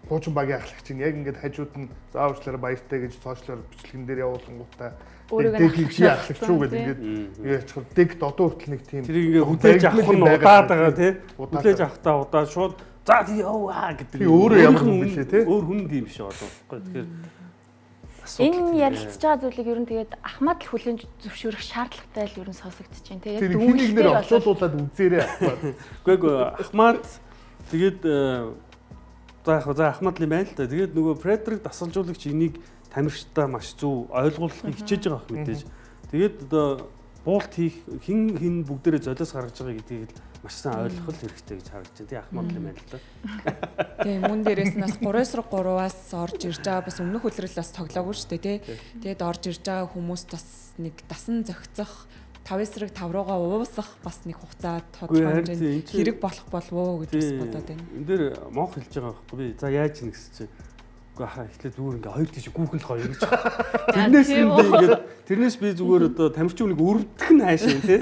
Хуучин багийн ахлагч нь яг ингээд хажууд нь заавчлаараа баяртай гэж сошиалар бичлэгэн дээр явуулангуудаа Декийг чи ахлагч юу гэдэг ингээд яачихвар Дект одоо хүртэл нэг тийм тэр ингээд хүлээж авах нь удаад байгаа тий. Хүлээж авахдаа удаад шууд за тий яваа гэдэг. Өөрөө ямар хүн бэлээ тий. Өөр хүн тийм биш болов байхгүй. Тэгэхээр энэ ярилцж байгаа зүйлийг ер нь тэгээд Ахмад л хүлээн зөвшөөрөх шаардлагатай л ер нь сонсогдож байна тий. Яг дүүнгээр орчуулуулад үзээрэй. Үгүй Ахмад тэгээд за яг за Ахмад л юм байна л да. Тэгээд нөгөө Фредерик дасгалжуулагч энийг тамирчдаа маш зөв ойлгуулахыг хичээж байгаа байх мэдээж. Тэгээд одоо буулт хийх хин хин бүгдээрээ золиос гаргаж байгаа гэдгийг л маш сайн ойлгох хэрэгтэй гэж харагдаж байна. Тий Ахмад л юм байна л да. Тийм мөн дээрээс нь бас 3-3-аас орж ирж байгаа бас өмнөх үлрэл бас тоглоогүй шүү дээ тий. Тэгээд орж ирж байгаа хүмүүс бас нэг дасан зохицох 5-5 руугаа уусах бас нэг хугацаа тодорхой хэмжээнд хэрэг болох болов уу гэж бас бодоод байна. Энд дээр Монх хэлж байгаа байхгүй би. За яаж юм гэсэн чинь үгүй хаа эхлээд зүгээр ингээ хоёр тийш гүүхэн л гоё гэж. Тэрнээс нь би ингээд тэрнээс би зүгээр одоо тамирчин үнийг өрөвдөх нь хайшаа тий.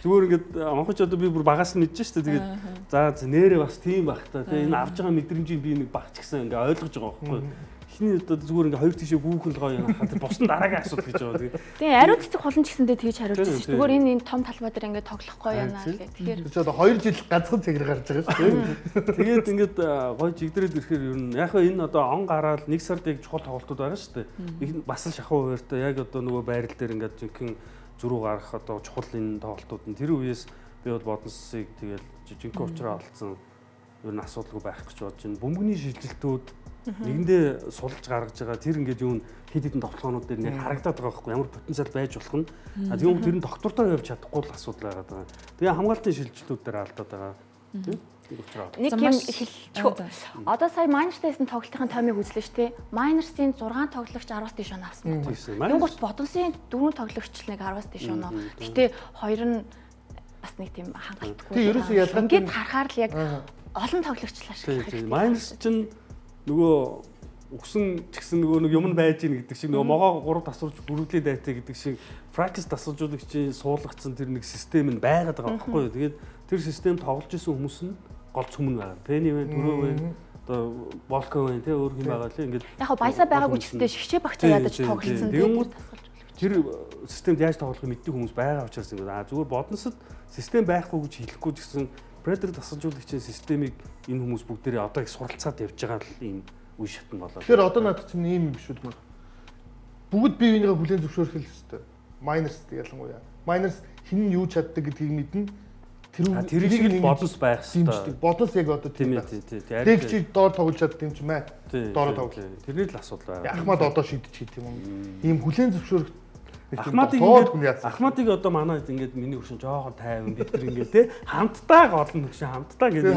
Зүгээр ингээд Монхоч одоо би бүр багаас нь мэдэж штэ. Тэгээд за нэрээ бас тийм байх та тий. Энэ авж байгаа мэдрэмжийг би нэг багч гэсэн ингээ ойлгож байгаа байхгүй. Эхний одоо зүгээр ингээ хоёр тийшээ гүүхэн л гоё юм хаа. Тэр бусны дараагийн асуудал гэж байгаа. Тийм ариун цэцэг хулан ч гэсэндээ тэгж хариулж байсан шүү. Зүгээр энэ том талбай дээр ингээ тоглох гоё юм аа гэх. Тэгэхээр чи одоо 2 жил ганцхан цэгэр гарч байгаа шүү дээ. Тэгээд ингээд гоё жигдрээд ирэхээр ер нь яг энэ одоо он гараад нэг сард яг чухал тоглолтууд байгаа шүү дээ. Их бас л шахуу хуваартай яг одоо нөгөө байрал дээр ингээд жинхэнэ зөрүү гарах одоо чухал энэ тоглолтууд нь тэр үеэс би бол Бодонсыг тэгэл жинхэнэ учраа олцсон ер нь асуудалгүй байх гэж бодож байна. Бөмбөгний шилжилтүүд нэгэндээ сулж гаргаж байгаа тэр ингээд юу хэд хэдэн товтлогоонууд дээр нэг харагдаад байгаа байхгүй ямар потенциал байж болох нь. А тэгвэл тэр нь доктортой явж чадахгүй л асуудал байгаад байгаа. Тэгээ хамгаалтын шилжилтүүд дээр алдаад байгаа. Тийм нэг юм хэлчих. Одоо сая Майнерс-ийн тоглолтын томыг үзлээ шүү дээ. Майнерсын 6 тоглогч 10-аас дээш оноо авсан байна. Юунгуут Бодонсын 4 тоглогч л нэг 10-аас дээш оноо. Гэтэ хоёр нь бас нэг тийм хангалтгүй. Тийм ерөөсөө ялгаад ингээд харахаар л яг олон тоглогч л ашиглах хэрэгтэй. Майнерс чинь нөгөө үхсэн ч гэсэн нөгөө нэг юм нь байж гин гэдэг шиг нөгөө могоо 3 тасварч бүрүүлийн дайтай гэдэг шиг Фракс дасгалжуулагчийн суулгацсан тэр нэг систем нь байгаад байгаа байхгүй юу. Тэгээд тэр систем тоглож исэн хүмүүс нь гол цөм нь байгаа. Пени вэ, Түрөө вэ, одоо Волко вэ, тэ өөр хэм байгаа лээ. Ингээд яг баясаа байгаагүй ч гэсэндээ шигшээ багчаа ядаж тоглолцсон тэр тэр системд яаж тоглохыг мэддэг хүмүүс байгаа учраас ингээд аа зүгээр Бодонсод систем байхгүй гэж хэлэхгүй ч гэсэн Фредерик дасгалжуулагчийн системийг энэ хүмүүс бүгдээрээ одоо их суралцаад явж байгаа л ийм үе шатн болоо. Тэгэхээр одоо надад чинь ийм юм биш үү? Бүгд бие биенийгээ хүлээн зөвшөөрөх л ёстой. Майнерс ялангуяа. Майнерс хэн нь юу чаддаг гэдгийг мэднэ. Тэр шиг л Бодонс байх ёстой. Бодонс яг одоо тийм ээ. Тэг чи доор тоглож чаддаг юм чи мэ. Доороо тоглол. Тэрний л асуудал байна. Ахмад одоо шийдэж хийх юм уу? Ийм хүлээн зөвшөөрөх Ахмадыг ингээд Ахмадыг одоо манай ингээд миний хөршин жоохон тайван бид нар ингээд те хамтдаа гол нь хөршин хамтдаа ингээд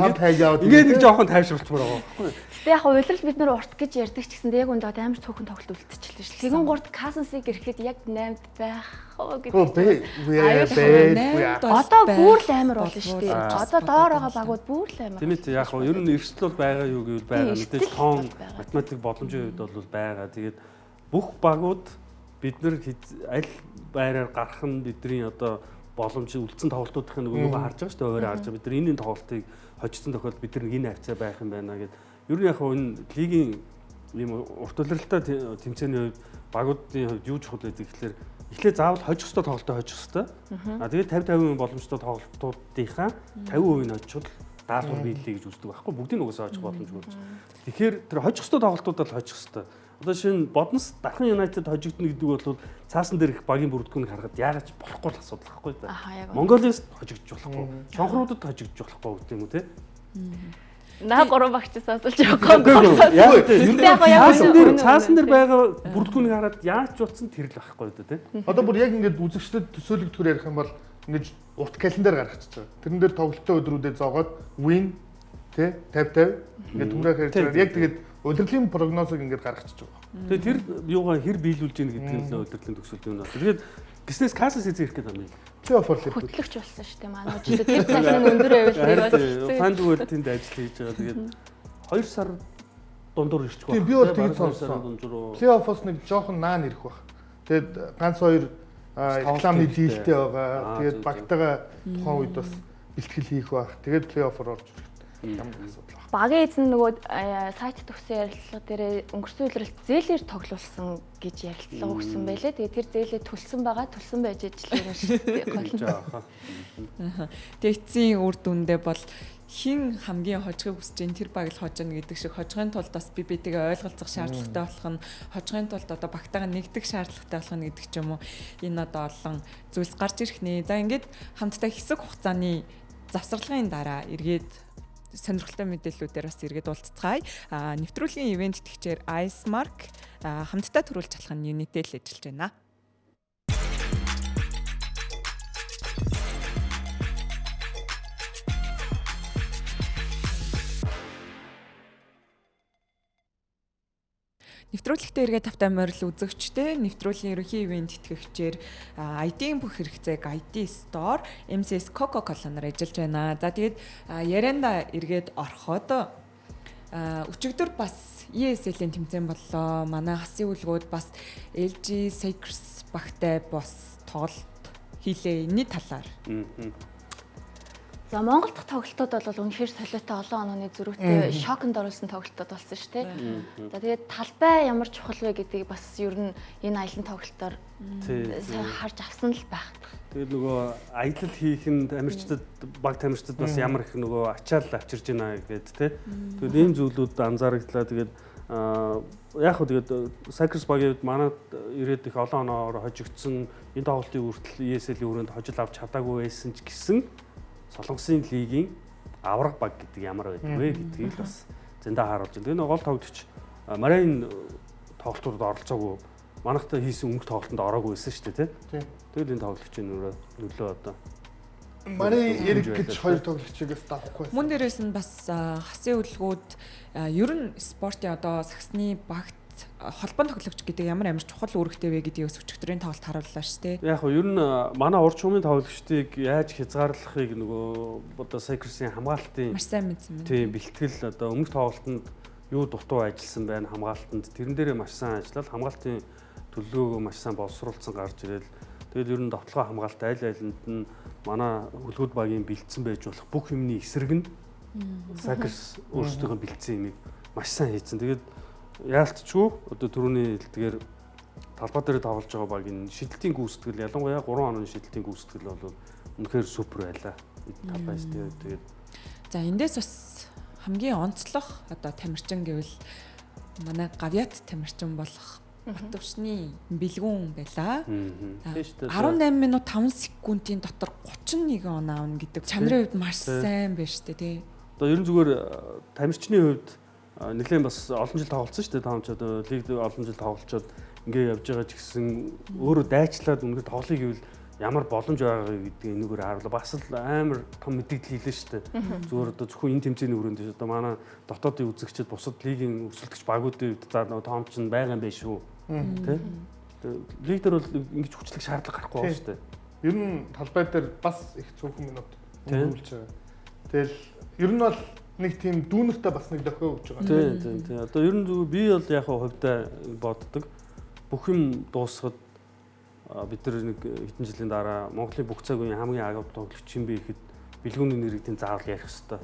ингээд нэг жоохон тайвшруулчмаар байгаа байхгүй. Гэтэ яг улирал бид нар урт гэж ярьдаг ч гэсэндээ яг үндэ амар цөөхөн тоглолт үлдчихлээ шүү. Тэгэн гурт Касансыг ирэхэд яг 8-д байх уу гэдэг. Одоо бүр л амар болно шүү дээ. Одоо доор байгаа багууд бүр л амар. Тийм ээ яг хөө ер нь эрсдэл бол байгаа юу гэвэл байгаа. Мэдээж тоон математик боломжийн хувьд бол байгаа. Тэгээд бүх багууд бид нар аль байраар гарах нь бидний одоо боломж үлдсэн тоглолтуудын нөгөө харж байгаа шүү дээ. Өөрөө харж байгаа. Бид нар энэ тоглолтыг хожигдсон тохиолдолд бид нар энэ хавцаа байх юм байна гэд. Ер нь яг хөө энэ лигийн ийм урт улиралтай тэмцээний хувьд багуудын хувьд юу чухал байдаг гэхэлэр эхлээ заавал хожих ёстой тоглолтоо хожих ёстой. А тэгээд 50 50% боломжтой тоглолтуудынхаа 50% нь хожиход даалгавар биелэе гэж үздэг байхгүй. Бүгдийг угаасаа хожих боломжгүй. Тэгэхээр тэр хожих ёстой тоглолтуудаа л хожих ёстой. Одоо шинэ Бодонс Дархан Юнайтед хожигдно гэдэг бол цаасан дээр их багийн бүрдгүүнийг харахад яагаад ч болохгүй л асуудал байхгүй да. Монголиас хожигдож болохгүй, Чонхруудад хожигдож болохгүй гэдэг юм уу те. Наа 3 багч сонсолж явахгүй. Яг цаасан дээр байгаа бүрэлдэхүүнийг хараад яаж ч утсан тэр л байхгүй дээ тий. Одоо бүр яг ингээд үзэгчдэд төсөөлөгдөхөр ярих юм бол ингэж урт календар гаргачихж байгаа. Тэрэн дээр тоглолтын өдрүүдэд зоогоод win тий 50 50 ингээд түмрээ хэрж байгаа. Яг тэгээд удирдлагын прогнозыг ингээд гаргачихж байгаа. Тэгээд тэр юугаа хэр биелүүлж гин гэдэг нь л удирдлагын төгсөлт юм байна. Тэгээд гиснээс Касас эзэн ирэх гэдэг юм. Плей-офф л хөтлөгч болсон шүү дээ. Манай үжилээ тэр цалин нь өндөр байвал нэг бас хэцүү. Фанжуул тэнд ажил хийж байгаа. Тэгээд 2 сар дундуур ирчих байх. Би бол тэгж сонссон. Плей-оффоос нэг жоохон наан ирэх байх. Тэгээд ганц хоёр рекламны дийлтэй байгаа. Тэгээд багтайгаа тухайн үед бас бэлтгэл хийх байх. Тэгээд плей-оффор орж ирэх. Ямар асуудал байх. Багийн эзэн нөгөө сайт төгссөн ярилцлага дээр өнгөрсөн улиралд зээлээр тоглуулсан гэж ярилцлага өгсөн байлээ. Тэгээд тэр зээлээ төлсөн байгаа, төлсөн байж ижил юм шиг гол нь. Тэгээд эцсийн үр дүндээ бол хин хамгийн хожихыг хүсэж байна тэр баг л хожино гэдэг шиг хожихын тулд бас би битэйгээ ойлголцох шаардлагатай болох нь, хожихын тулд одоо багтайгаа нэгдэх шаардлагатай болох нь гэдэг ч юм уу. Энэ одоо олон зүйлс гарч ирэх нэ. За ингээд хамтдаа хэсэг хугацааны завсарлагын дараа эргээд сонирхолтой мэдээллүүдээр бас эргээд уулзцгаая. Нэвтрүүлгийн ивент тэтгэгчээр Icemark хамтдаа төрүүлж чадах нь Unitel ажиллаж байна. Нэвтрүүлэгтээ эргээд тавтай морил үзэгчтэй нэвтрүүлгийн ерөнхий ивент тэтгэгчээр ID-ийн бүх хэрэгцээг ID Store, MCS Coca-Cola-нар ажиллаж байна. За тэгээд ярианда эргээд ороход өчигдөр бас ESL-ийн тэмцээн боллоо. Манай хасын үлгүүд бас LG Sakers багтай бос тоглолт хийлээ. Энэний талаар. За Монгол дахь тоглолтууд бол үнэхээр солиотой олон онооны зөрүүтэй шоконд оруулсан тоглолтууд болсон шүү дээ. За тэгээд талбай ямар чухал вэ гэдгийг бас ер нь энэ аялан тоглолтоор сайн харж авсан л байх. Тэгээд нөгөө аялал хийх нь тамирчдад баг тамирчдад бас ямар их нөгөө ачаал авчирж байна гэдэг тий. Тэгээд ийм зүйлүүд анзаарагдлаа. Тэгээд яг хөө тэгээд Cypress багийн хувьд манад ирээд их олон онооор хожигдсон энэ тоглолтын хүртэл ESL-ийн өрөөнд хожил авч чадаагүй байсан ч гэсэн Солонгосын лигийн авраг баг гэдэг ямар байдаг вэ гэдгийг л бас зөндөө харуулж байна. Тэгээ нэг гол тоглогч Марайн тоглолтуудад оролцоогүй манайхтай хийсэн өмнөх тоглолтод ороогүй байсан шүү дээ, тий. Тэгэл энэ тоглогчийн нөлөө одоо Марин Эрик гэж хоёр тоглогчийг бас давахгүй. Мөн дээрээс нь бас хасын үлгүүд ер нь спортын одоо сагсны багт холбоон тоглогч гэдэг ямар амар чухал үүрэгтэй вэ гэдгийг бас өчигдрийн тоглолт харууллаа шүү дээ. Яг нь ер нь манай урд чумын тоглогчдыг яаж хязгаарлахыг нөгөө одоо Cypress-ийн хамгаалтын маш сайн мэдсэн байна. Тийм бэлтгэл одоо өмнөх тоглолтод юу дутуу ажилласан байна хамгаалтанд тэрэн дээрээ маш сайн ажиллаад хамгаалтын төлөвлөгөөгөө маш сайн боловсруулсан гарч ирэл. Тэгэл ер нь довтлогоо хамгаалт айл айланд нь манай хөлгүүд багийн бэлдсэн байж болох бүх юмны эсрэг нь Cypress өөрсдийнхөө бэлдсэн юмыг маш сайн хийцэн. Тэгээд яалтчгүй одоо түрүүний хэлдгээр талбай дээр тоглож байгаа багийн шидэлтийн гүйцэтгэл ялангуяа 3 онооны шидэлтийн гүйцэтгэл бол үнэхээр супер байлаа. Талбай тэгээд за эндээс бас хамгийн онцлог одоо тамирчин гэвэл манай гавьяат тамирчин болох Батөвшний бэлгүүн байлаа. 18 минут 5 секундын дотор 31 оноо авна гэдэг чанарын хувьд маш сайн байна шүү дээ, тий. Одоо ерөн зүгээр тамирчны хувьд нэлээд бас олон жил тоглолцсон шүү дээ. Тоомч одоо лиг олон жил тоглолцоод ингээ явж байгаа ч гэсэн өөрөө дайчлаад үнэхээр тоглоё гэвэл ямар боломж байгаа гэдгийг энэгээр харуулаа. Бас л амар том мэдээлэл хийлээ шүү дээ. Зүгээр одоо зөвхөн энэ тэмцээний өрөөнд биш одоо манай дотоодын үзэгчид бусад лигийн өрсөлдөгч багуудын хувьд за нөгөө тоомч нь байгаа юм байна шүү. Тэ? Лиг дээр бол ингэж хүчлэх шаардлага гарахгүй байна шүү дээ. Ер нь талбай дээр бас их цөөхөн минут өнгөрүүлж байгаа. Тэгэл ер нь бол нэг тийм дүүнертэй бас нэг дохио өгч байгаа. Тийм. Одоо ер нь зүгээр би бол яг хувьдаа боддог. Бүх юм дуусахад бид нар нэг хэдэн жилийн дараа Монголын бүх цаг үеийн хамгийн агав тоглогч юм бэ гэхэд бэлгүүний нэрийг тийм заавал ярих хэвээр.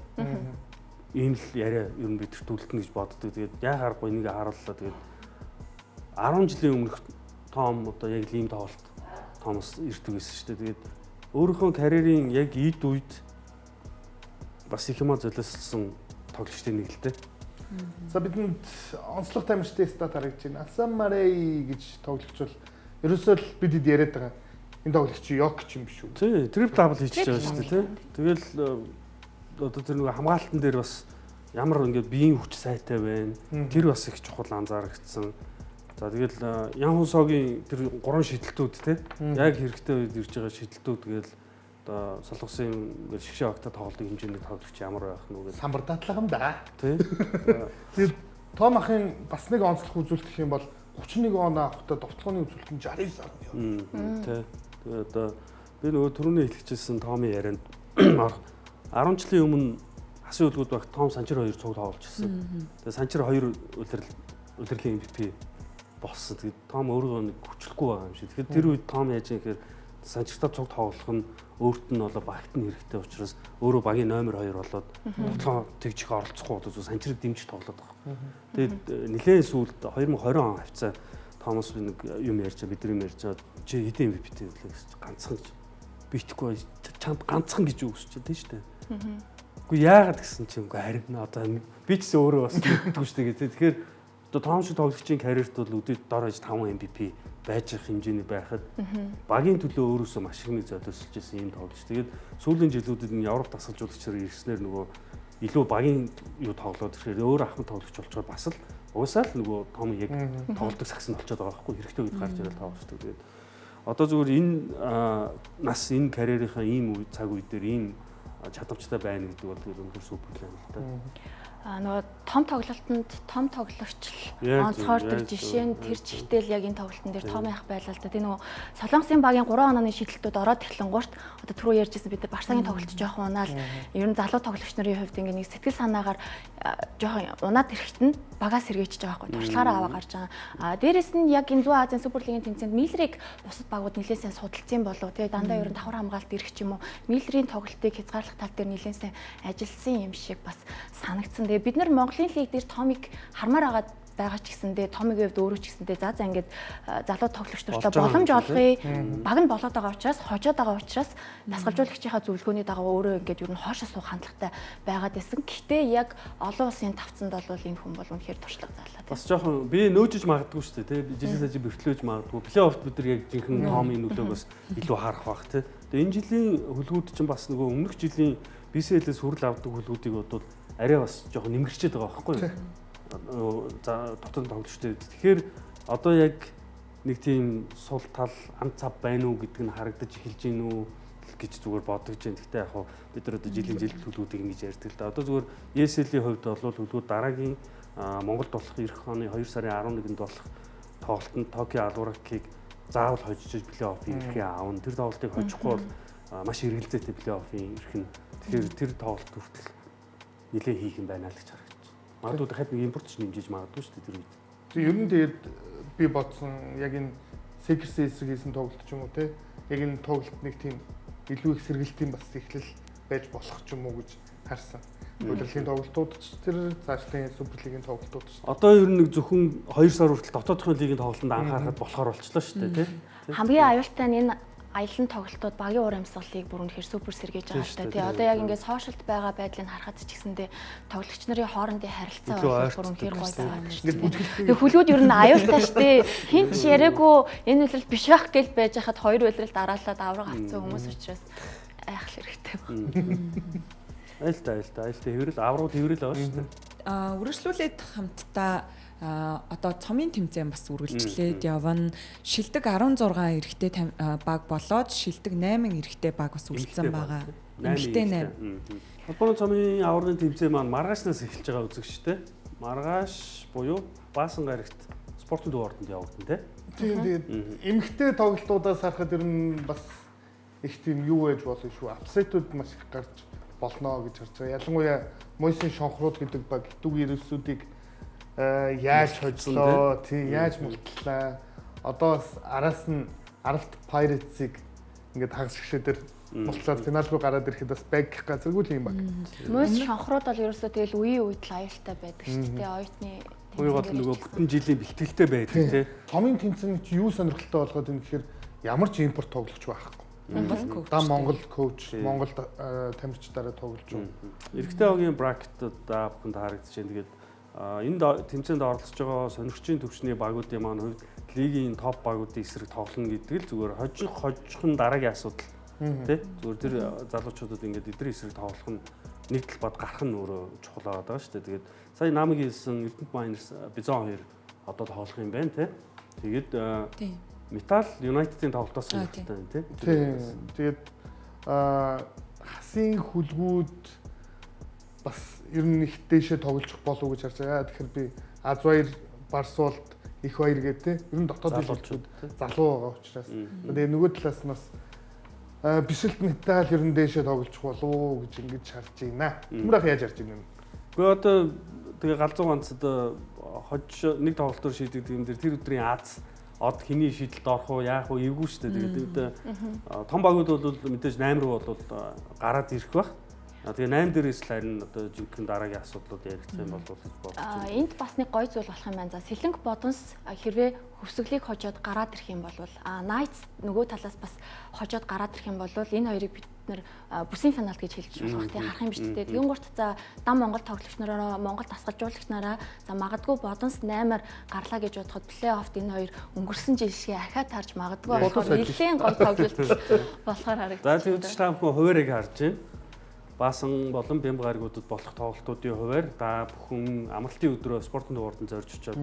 Ийм л яриа ер нь бид нар түлтэнэ гэж боддог. Тэгээд яа харахгүй энийг харууллаа. Тэгээд 10 жилийн өмнөх Том одоо яг л ийм тоглолт Томас ирдэг байсан шүү дээ. Тэгээд өөрийнхөө карьерийн яг ийд үед бас их юмаа золиослсон тоглогчдын нэг л дээ. За бидэнд онцлог тамирчдын стат харагдаж байна. Асан Марей гэж тоглогч бол ерөөсөө л бид хэд яриад байгаа. Энэ тоглогч Йокич юм биш үү? Тий, трипл дабл хийчихэж байгаа шүү дээ, тий. Тэгэл одоо тэр нэг хамгаалтан дээр бас Ямар ингээд биеийн хүч сайтай байна. Тэр бас их чухал анзаарэгдсэн. За тэгэл Ян Хунсогийн тэр 3 шидэлтүүд те яг хэрэгтэй үед ирж байгаа шидэлтүүд тэгэл одоо Солонгосын ингээд шигшээ багтаа тоглодог хэмжээний тоглогч ямар байх нь вэ гэдэг. Самбар дадлага юм да. Тий. Тэгээд Том ахын бас нэг онцлог үзүүлэлт гэх юм бол 31 он авахдаа довтлооны үзүүлэлт нь 69.2. Тий. Тэгээд одоо би нөгөө түрүүний хэлчихсэн Томын ярианд 10 жилийн өмнө Хасын үлгүүд багт Том Санчир хоёр цуг тоглож ирсэн. Тэгээд Санчир хоёр улирлын MVP болсон. Тэгээд Том өөрийгөө нэг хүчлэхгүй байгаа юм шиг. Тэгэхээр тэр үед Том яаж юм гэхээр Санчиртай цуг тоглох нь өөрт нь болоо багт нь хэрэгтэй учраас өөрөө багийн номер 2 болоод тоглоом тэгж их оролцохгүй болоо зөв Санчирыг дэмжиж тоглоод байгаа. Тэгээд нэлээд сүүлд 2020 он хавцаа Томас би нэг юм ярьж бид нар юм ярьж байгаа. Чи хэдэн MVP-тэй вэ гэж ганцхан гэж. Би итгэхгүй чамд ганцхан гэж үгсэж тийм шүү дээ. Үгүй яагаад гэсэн чинь үгүй харин одоо би ч гэсэн өөрөө бас мэддэггүй шүү дээ. Тэгэхээр одоо Том шиг тоглогчийн карьерт бол өдөрт дор хаяж 5 MVP байж байгаа хэмжээний байхад багийн төлөө өөрөөсөө маш их нэг золиослж исэн юм тоглогч. Тэгээд сүүлийн жилүүдэд энэ Европ дасгалжуулагчаар ирснээр нөгөө илүү багийн юу тоглоод ирэхээр өөр ахмад тоглогч болчоор бас л уусаа л нөгөө Том яг тоглодог сагс нь болчиход байгаа байхгүй хэрэгтэй үед гарч ирэл тоглолцдог. Тэгээд одоо зүгээр энэ нас энэ карьерийнхаа ийм үе цаг үе дээр ийм чадамжтай байна гэдэг бол үнэхээр супер л юм л та. Нөгөө том тоглолтод том тоглогч онцгой тэр жишээ нь тэр чигтэл яг энэ тоглолтын дээр том яах байлаа л да. Тэгээ нөгөө Солонгосын багийн 3 онооны шидэлтүүд ороод эхлэнгуурт одоо түрүү ярьжсэн бид нар Барсагийн тоглолт жоохон унаал ер нь залуу тоглогч нарын хувьд ингээ нэг сэтгэл санаагаар жоохон унаад ирэхэд нь багаас сэргээчихэж байгаа байхгүй туршлагаараа аваа гарч байгаа. А дээрэс нь яг энэ Зүүн Азийн Суперлигийн тэмцээнд Миллерийг бусад багууд нэлээд сайн судалсан болов тэгээ дандаа ер нь давхар хамгаалалт ирэх ч юм уу Миллерийн тоглолтыг хязгаарлах тал дээр нэлээд сайн ажилласан юм шиг бас санагдсан. Тэгээ бид нар Монголын лиг дээр Томыг хармаар агаад байгаа ч гэсэндээ Томигийн хувьд өөрөө ч гэсэндээ за ингээд залуу тоглогч нартай боломж олгоё. Баг нь болоод байгаа учраас хожоод байгаа учраас дасгалжуулагчийнхаа зөвлөгөөний дагуу өөрөө ингээд ер нь хоошоо суух хандлагатай байгаад байсан. Гэхдээ яг олон улсын тавцанд бол энэ хүн бол үнэхээр туршлага заалаа. Бас жоохон би нөөжиж магадгүй шүү дээ тий. Жилийн сажи бэрхлээж магадгүй. Плей-оффт бид нар яг жинхэнэ Томын нөлөөг бас илүү харах бах тий. Тэгээ энэ жилийн хөлгүүд чинь бас нөгөө өмнөх жилийн BCL-ээс хүрэл авдаг хөлгүүдийг бодвол арай бас жоохон нэмгэрчээд байгаа байхгүй юу? За дотор тоглогчтой. Тэгэхээр одоо яг нэг тийм сул тал ам цав байна уу гэдэг нь харагдаж эхэлж гин үү гэж зүгээр бодож байна. Гэхдээ яг хав бид нар одоо жилийн жил төлөвлөгөөг ингэж ярьдаг л да. Одоо зүгээр ESL-ийн хувьд бол төлөвлөгөө дараагийн Монголд болох эх оны 2 сарын 11-нд болох тоглолтод Токио Алуракийг заавал хожиж плей-оффын эрхээ аавна. Тэр тоглолтыг хожихгүй бол маш эргэлзээтэй плей-оффын эрх нь. Тэгэхээр тэр тоглолт хүртэл нэлээ хийх юм байна л гэж харагдаж байна. Магадгүй дахиад нэг импорт ч нэмжиж магадгүй шүү дээ тэр үед. Тэг ер нь тэгээд би бодсон яг энэ Секерс эсрэг хийсэн тоглолт ч юм уу те. Яг энэ тоглолт нэг тийм илүү их сэргэлтийн бас эхлэл байж болох ч юм уу гэж харсан. Удирдлагын тоглолтууд ч тэр цаашлын Суперлигийн тоглолтууд ч. Одоо ер нь нэг зөвхөн 2 сар хүртэл дотоодын лигийн тоглолтод анхаарахад болохоор болчлоо шүү дээ тий. Хамгийн аюултай нь энэ аялан тоглолтууд багийн уур амьсгалыг бүр үнэхээр супер сэргээж байгаа л та. Тий одоо яг ингээд сошиалд байгаа байдлыг харахад ч гэсэндээ тоглогч нарын хоорондын харилцаа бол бүр үнэхээр гоё байгаа шүү дээ. Тэгээ хүлгүүд ер нь аюултай шүү дээ. Хин ч яриаггүй энэ үлрэл биш байх гэж байж хахад хоёр үлрэл дараалаад авраг авцсан хүмүүс учраас айх хэрэгтэй байна. Аюултай аюултай хэврэл аврагууд хэврэл байгаа шүү дээ. Үргэлжлүүлээд хамтдаа одоо цомын тэмцээн бас үргэлжлээд явна. Шилдэг 16 эрэгтэй баг болоод шилдэг 8 эрэгтэй баг бас үлдсэн байгаа. Эмэгтэй 8. Холбооны цомын аврагын тэмцээн маань маргаашнаас эхэлж байгаа үзэгчтэй. Маргааш буюу Баасан гарагт спортын төв ордонд явагдана те. Тийм тэгээд эмэгтэй тоглолтуудаас харахад ер нь бас их тийм юу байж болно шүү. Апсетүүд маш их гарч болно гэж харж байгаа. Ялангуяа Мойсын шонхрууд гэдэг баг хитүүгийн ирэлсүүдийг яаж хожлоо, тий яаж мултлаа. Одоо бас араас нь Аралт Pirates-ыг ингээд хагас шигшээ дээр мултлаад финал руу гараад ирэхэд бас баг газаргүй л юм баг. Мойс шонхрууд бол ерөөсөө тэгэл үеийн үед л аюултай байдаг шүү дээ. Оюутны үе гол нөгөө бүтэн жилийн бэлтгэлтэй байдаг тий. Томын тэмцээн чи юу сонирхолтой болгоод юм гэхээр ямар ч импорт тоглогч байхгүй. Монгол коуч. Да Монгол коуч, Монгол тамирчдаараа тоглож байна. Эрэгтэй хогийн бракетод та бүхэнд харагдаж байна. Тэгээд энэ тэмцээнд оролцож байгаа сонирхчийн төвшний багуудын маань хувьд лигийн топ багуудын эсрэг тоглоно гэдэг л зүгээр хожих нь дараагийн асуудал тий. Зүгээр тэр залуучуудад ингээд эдгээр эсрэг тоглох нь нэг талбайд гарах нь өөрөө чухал байгаа шүү дээ. Тэгээд сая намыг хэлсэн Эрдэнэт Miners Бизон 2 одоо тоглох юм байна те. Тэгээд Метал Юнайтедийн тоглолтоос сонирхолтой байна те. Тийм. Тэгээд хасын хүлгүүд бас ер нь их дээшээ тоглох болов уу гэж харж байгаа. Тэгэхээр би Аз баяр Барсуулт их баяр гэдэг те. Ер нь дотоод хэлбүүд залуу байгаа учраас. Тэгээ нөгөө талаас нь бас бишэлт метал ер нь дээшээ тоглох болов уу гэж ингэж харж байна. Түмрах яаж харж байна юм? Гэхдээ одоо тэгээ галзуу ганц одоо хож нэг тоглолтоор шийдэгдэг юм дээр тэр өдрийн Аз од хэний шийдэлд орох уу яах уу эвгүй шүү дээ. Тэгээд том багууд бол мэдээж 8 руу бол гараад ирэх бах. Тэгээ 8 дээрээс л харин одоо жинхэнэ дараагийн асуудлууд яригдсан юм болов гэж бодож байна. Энд бас нэг гоё зүйл болох юм байна. За Сэлэнг Бодонс хэрвээ хөвсөглийг хожоод гараад ирэх юм бол Knights нөгөө талаас бас хожоод гараад ирэх юм бол энэ хоёрыг бид нэр бүсийн финал гэж хэлж болох тий харах юм биш үү. Тэгэн гурт за дам Монгол тоглогч нараа Монгол дасгалжуулагч нараа за магадгүй Бодонс 8-аар гарлаа гэж бодоход плей-оффт энэ хоёр өнгөрсөн жил шиг ахиад харж магадгүй болохоор нэлээд гоё тоглолт болохоор харагдаж байна. За тэгвэл та бүхэн хуваарийг харж байна. Баасан болон Бямба гаригуудад болох тоглолтуудын хуваар та бүхэн амралтын өдрөө спортын дугаард зорж очиод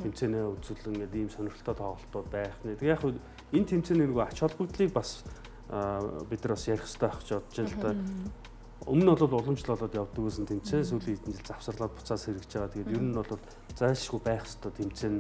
тэмцээнээ үзүүлэн ингээд ийм сонирхолтой тоглолтууд байх нэ. Тэгээ яг энэ тэмцээний нөгөө ач холбогдлыг бас бид нар бас ярих хэрэгтэй байх гэж бодож байна л да. Өмнө нь бол уламжлал болоод явдаг байсан тэмцээн сүүлийн хэдэн жил завсарлаад буцаас хэрэгжиж байгаа. Тэгээд ер нь бол зайлшгүй байх ёстой тэмцээн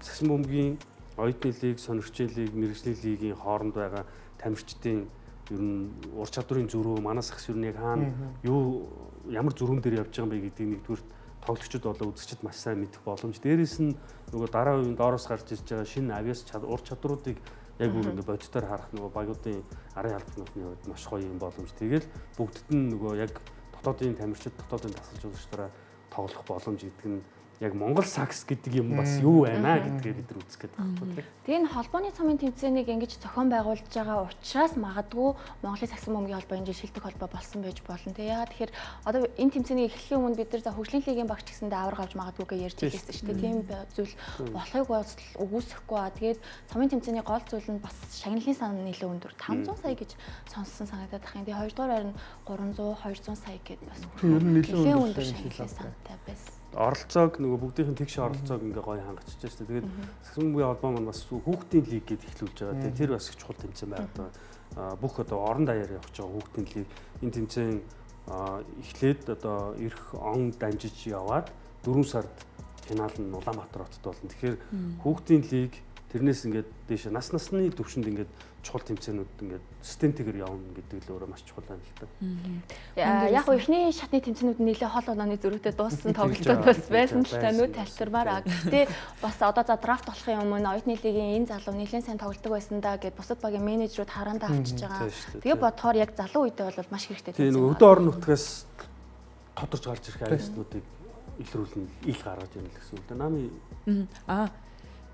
сагсан бөмбөгийн оюутны лиг, сонирхчийн лиг, мэргэжлийн лигийн хооронд байгаа тамирчдын ер нь ур чадварын зөрүү манай сагс ер нь яг хаана юу ямар зөрүүн дээр явж байгаа юм бэ гэдгийг нэгдүгээр тоглогчид болоо үзэгчид маш сайн мэдэх боломж. Дээрээс нь нөгөө дараа үеийн доороос гарч ирж байгаа шинэ авиас ур чадруудыг яг бүр ингээ бодитоор харах нөгөө багуудын арын албануудны хувьд маш гоё юм боломж. Тэгэл бүгдд нь нөгөө яг дотоодын тамирчид, дотоодын дасгалжуулагчдаараа тоглох боломж гэдэг нь яг Монгол сакс гэдэг юм бас юу байна гэдгээ бид нар үзэх гээд байгаа байхгүй. Тэгээ энэ холбооны цомын тэмцээнийг ингэж зохион байгуулж байгаа учраас магадгүй Монголын саксан бөмбөгийн холбоо энэ жил шилдэг холбоо болсон байж болно. Тэгээ яагаад тэгэхээр одоо энэ тэмцээнийг эхлэхийн өмнө бид нар за хөгжлийн лигийн багч гэсэндээ аварга авч магадгүй гэж ярьж ирсэн шүү дээ. Тийм зүйл болохыг үгүйсэхгүй. Тэгээд цомын тэмцээний гол зүйл нь бас шагналын сан нэлээд өндөр 500 сая гэж сонссон санагдаад байх юм. Тэгээ хоёрдугаар байр нь 300 200 сая гэдээ бас нэлээд өндөр шагналын сантай байсан. Оролцоог нөгөө бүгдийнх нь тэгш оролцоог ингээ гоё хангачиж шүү дээ. Тэгээд сагсан бөмбөгийн холбоо маань бас хүүхдийн лиг гэдээ эхлүүлж байгаа. Тэр бас их чухал тэмцээн байгаад байгаа. Бүх одоо орон даяар явж байгаа хүүхдийн лиг энэ тэмцээн эхлээд одоо ирэх он дамжиж яваад 4 сард финал нь Улаанбаатар хотод болно. Тэгэхээр хүүхдийн лиг тэрнээс ингээд дээш нас насны төвшөнд ингээд чухал тэмцээнүүд ингээд системтэйгээр явна гэдэг л өөрөө маш чухал байна л да. Яг нь эхний шатны тэмцээнүүд нэлээ хол онооны зөрүүтэй дууссан тоглолтууд бас байсан л та нүүд талтармаар. Гэхдээ бас одоо за драфт болохын өмнө оюутны лигийн энэ залуу нэлээд сайн тоглодог байсан да гэд бусад багийн менежерүүд хараандаа авчиж байгаа. Тэгээ бодохоор яг залуу үедээ бол маш хэрэгтэй тэмцээн. Тийм нөгөө өдөө орон нутгаас тодорч гарч ирэх аристнуудыг илрүүлнэ, ил гаргаж ирнэ гэсэн үг л да. Нами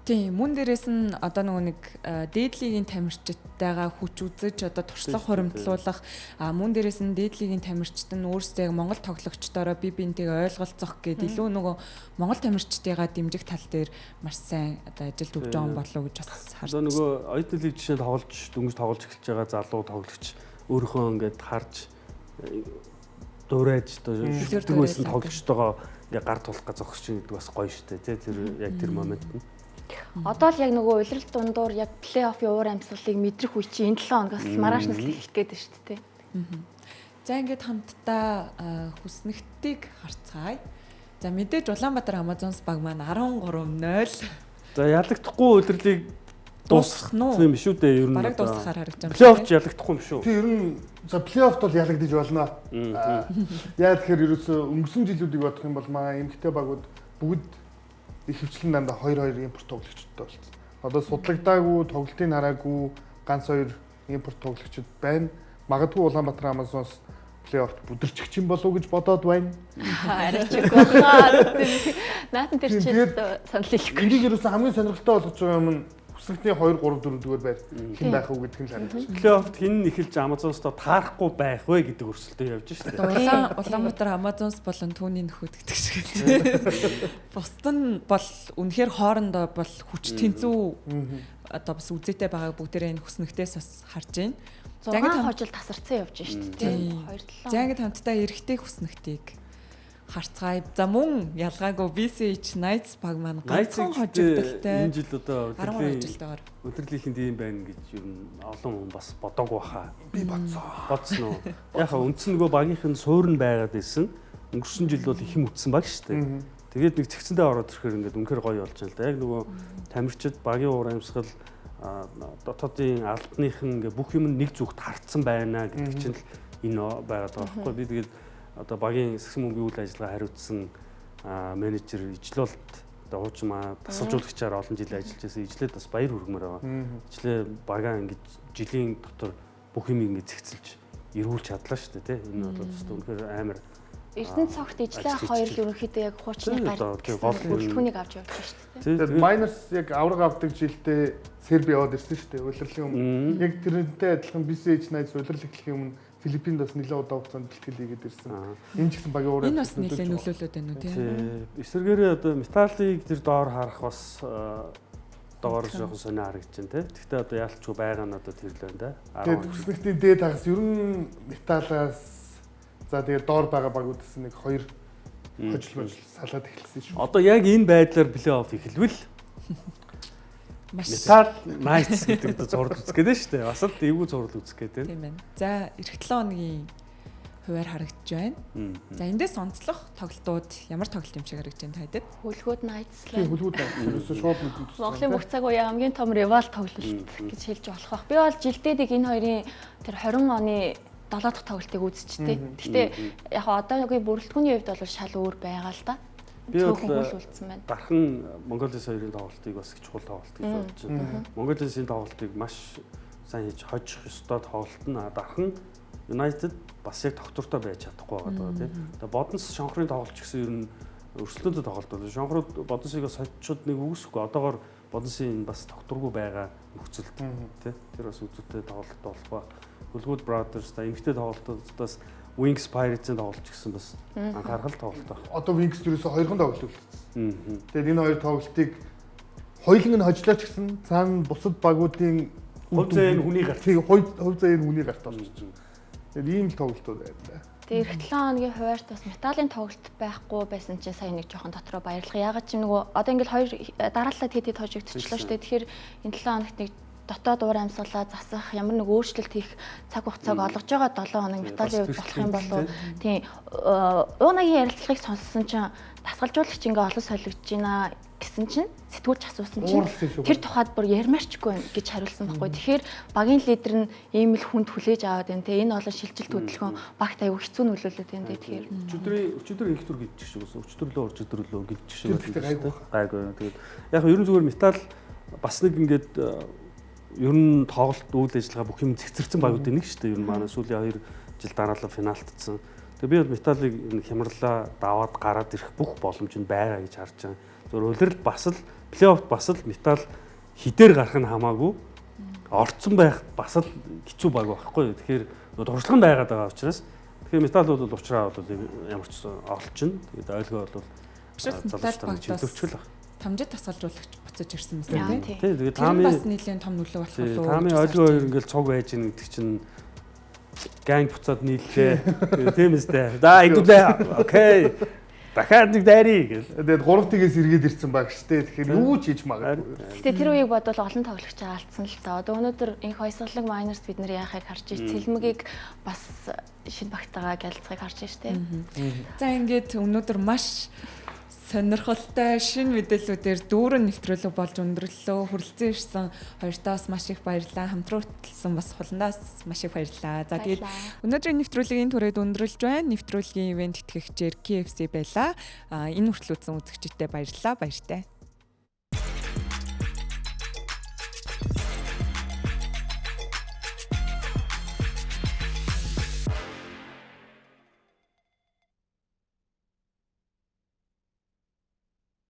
Тийм, мөн дээрээс нь одоо нөгөө нэг дээд лигийн тамирчдтайгаа хүч үзэж одоо туршлага хуримтлуулах, мөн дээрээс нь дээд лигийн тамирчид нь өөрсдөө яг Монгол тоглогчдороо бие биентэйгээ ойлголцох гээд илүү нөгөө Монгол тамирчдыгаа дэмжих тал дээр маш сайн одоо ажилд өгж байгаа юм болов уу гэж бас харж. Одоо нөгөө оюутны лиг жишээ нь тоглож, дөнгөж тоглож эхэлж байгаа залуу тоглогч өөрийнхөө ингээд харж дуурайж одоо шүтдэг байсан тоглогчтойгоо ингээд гар тулах гэж зогсож гэдэг бас гоё шүү дээ, тий тэр яг тэр момент нь. Одоо л яг нөгөө улирал дундуур яг плей-оффын уур амьсгалыг мэдрэх үе чи энэ 7 хоногоос маргаашнаас л эхлэх гээд байна шүү дээ. За ингээд хамтдаа хүснэгтийг харцгаая. За мэдээж Улаанбаатар Амазонс баг маань 13-0. За ялагдахгүй улирлыг дуусгах нь юм шүү дээ ер нь. Бараг дуусгахаар харагдаж байна. Плей-офф ялагдахгүй юм шүү. Тийм ер нь за плей-оффт бол ялагдаж болно. Яа тэгэхээр ерөөсөө өнгөрсөн жилүүдийг бодох юм бол манай эмэгтэй багууд бүгд ихэвчлэн дандаа 2-2 импорт тоглогчдтой болсон. Одоо судлагдаагүй, тоглолтыг хараагүй ганц хоёр импорт тоглогчд байна. Магадгүй Улаанбаатар Амазонс плей-оффт бүдэрчих юм болов уу гэж бодоод байна. Арай ч үгүй. Наатан тэр чинь санал хэлэхгүй. Энийг ерөөсөн хамгийн сонирхолтой болгож байгаа юм нь Хүснэгтний 2 3 4 дугаар байр хэн байх вэ гэдэг нь л харагдаж байна. Плей-оффт хэн эхэлж Amazon-стой таарахгүй байх вэ гэдэг өрсөлдөө явж шүү дээ. Улаанбаатар Amazon-с болон түүний нөхөд гэдэг шиг тийм. Бусд нь бол үнэхээр хоорондоо бол хүч тэнцүү одоо бас үзээтэй байгааг бүгдээрээ энэ хүснэгтээс бас харж байна. За ингээд хожил тасарсан явж шүү дээ. 2 7. За ингээд хамтдаа эрэгтэй хүснэгтийг харцгаая. За мөн ялгаагүй BCH Knights баг маань ганцхан хожигдолтой. Энэ жил одоо өдөрлийнхэнд ийм байна гэж ер нь олон хүн бас бодоогүй хаа. Би бодсон. Бодсон уу? Яг ха үндсэн нөгөө багийнх нь суурь нь байгаад байсан. Өнгөрсөн жил бол их юм үтсэн баг шүү дээ. Тэгээд нэг цэгцэндээ ороод ирэхээр ингээд үнэхээр гоё болж байна л да. Яг нөгөө тамирчид багийн уур амьсгал дотоодын албаных нь ингээ бүх юм нэг зүгт харцсан байна гэдэг чинь л энэ байгаад байгаа байхгүй. Би тэгээд одоо багийн сэгсэн мөнгөний үйл ажиллагаа хариуцсан менежер ижлолт одоо хуучмаа дасгалжуулагчаар олон жил ажиллаж байсан. Ижлээд бас баяр хүргэмээр байгаа. Ижлээ багаа ингэж жилийн дотор бүх юм ингэ зэгцэлж эргүүлж чадлаа шүү дээ, тий. Энэ бол өстө үнэхээр амар Эрдэнэ цогт ижлээ ах хоёр л ерөнхийдөө яг хуучны гар бүрэлдэхүүнийг авч явж шүү дээ. Тэгээд Miners яг авраг авдаг жилдээ Серби яваад ирсэн шүү дээ. Улирлын өмнө. Яг тэрнтэй адилхан BCH Knights улирал эхлэхийн өмнө Филиппинд бас нэлээд удаа хугацаанд бэлтгэл хийгээд ирсэн. Энэ ч гэсэн багийн уур Энэ бас нэлээд нөлөөлөд байна уу тий. Эсвэргээрээ одоо металлыг тэр доор харах бас доогоор жоохон сонио харагдаж байна тий. Гэхдээ одоо яалтчгүй байгаа нь одоо тэр л байна да. Тэгээд хүснэгтийн дээд хагас ер нь металлаас за тэгээд доор байгаа багуудаас нэг хоёр хожил салаад эхэлсэн шүү. Одоо яг энэ байдлаар плей-офф эхэлвэл Метал Knights гэдэг одоо зураг үзэх гээд шүү дээ. Бас л эвгүй зураг үзэх гээд байна. Тийм байна. За эх 7 хоногийн хувиар харагдаж байна. За эндээс онцлох тоглолтууд ямар тоглолт юм шиг харагдаж байна та хэдэд? Хөлгүүд Knights л. Тийм хөлгүүд Knights. Ерөөсөө шууд мэдэн төссөн. Монголын бүх цаг үеийн хамгийн том ривал тоглолт гэж хэлж болох бах. Би бол жилдээ энэ хоёрын тэр 20 оны 7 дахь тоглолтыг үзчихтэй. Гэхдээ яг одоогийн бүрэлдэхүүний хувьд бол шал өөр байгаа л да. Би бол дархан Монголын хоёрын тоглолтыг бас их чухал тоглолт гэж бодож байна. Монголын тоглолтыг маш сайн хийж хожих ёстой тоглолт нь дархан United бас яг тогтвортой байж чадахгүй байгаа даа тийм. Тэгээ Бодонс Шонхрын тоглолт ч гэсэн ер нь өрсөлдөөнтэй тоглолт бол. Шонхрууд Бодонсыг бас хожчиход нэг үгүйсэхгүй. Одоогоор Бодонсын бас тогтворгүй байгаа нөхцөлд тийм. Тэр бас үзүүтэй тоглолт болох ба. Хөлгүүд Brothers та эмэгтэй тоглолтуудаас Wings Pirates-ийн тоглолт ч гэсэн бас анхаарал тоглолт баг. Одоо Wings ерөөсөө хоёрхан тоглолт үлдсэн. Тэгээд энэ хоёр тоглолтыг хоёуланг нь хожлоо ч гэсэн цаана бусад багуудын хувь заяа нь хүний гарт. Тийм, хувь заяа нь хүний гарт орчих. Тэгээд ийм л тоглолтууд байна да. Тэгээд эх 7 хоногийн хуваарт бас металлын тоглолт байхгүй байсан чинь сая нэг жоохон дотроо баярлах. Яагаад ч нөгөө одоо ингээл хоёр дараалал хэд хэд хожигдчихлоо шүү дээ. Тэгэхээр энэ 7 хоногт нэг дотоод уур амьсгалаа засах ямар нэг өөрчлөлт хийх цаг хугацааг олгож байгаа 7 хоног металлын хувьд болох юм болов тийм уунагийн ярилцлагыг сонссон чинь дасгалжуулагч ингээ олон солигдож байна гэсэн чинь сэтгүүлч асуусан чинь тэр тухайд бүр ярмаарчгүй байна гэж хариулсан байхгүй. Тэгэхээр багийн лидер нь ийм л хүнд хүлээж аваад байна те. Энэ олон шилжилт хөдөлгөөн багт аюу хэцүү нөлөөлөд байна те. Тэгэхээр өчигдөр их төр гидчих шиг байсан. Өчигдөрлөө уржигдөрлөө гидчих шиг байсан. Гайгүй. Тэгээд яг ерөн зүгээр металл бас нэг ингээд ер нь тоглолт үйл ажиллагаа бүх юм цэгцэрсэн багуудын нэг шүү дээ. Ер нь манай сүүлийн 2 жил дараалал финалдсан. Тэгээ би бол металлыг хямралаа даваад гараад ирэх бүх боломж нь байгаа гэж харж байгаа. Зөвхөн улирал бас л плей-офф бас л металл хідээр гарах нь хамаагүй орцсон байх бас л хэцүү баг байхгүй. Тэгэхээр туршлага нь байгаад байгаа учраас тэгэхээр металл бол уучраа бол ямар ч олчихно. Тэгээд ойлгоо бол залуучдаа чиглүүлчихэл баг. Тамжид тасгалжуулагч буцаж ирсэн мэт тий. Тэгээд таамын бас нэлийн том нөлөө болох болов. Таамын ойлгоо хоёр ингээл цуг байж гин гэдэг чинь ганг буцаад нийллээ. Тийм үстэй. За хэдүүлээ. Окей. Дахиад нэг дайрыг гэл. Тэгээд 3-1-ээс эргээд ирсэн баг штэ. Тэгэхээр юу ч хийж магадгүй. Гэтэ тэр үеийг бодвол олон тоглогч алдсан л та. Одоо өнөөдөр инх хоёсгалаг Miners бид нар яахыг харж ич. Цэлмэгийг бас шинэ багтагаа гялцахыг харж ич тэ. За ингээд өнөөдөр маш сонирхолтой шинэ мэдээллүүдээр дүүрэн нэвтрүүлэг болж өндөрлөө. Хүрэлцэн ирсэн хоёртоос маш их баярлалаа. Хамтран бас хуландаас маш их баярлалаа. За тэгээд өнөөдрийн нэвтрүүлгийн түрээд өндөрлөж байна. Нэвтрүүлгийн ивент тэтгэгчээр KFC байлаа. Энэ хүртэл үзсэн үзэгчдэд баярлалаа. Баяртай.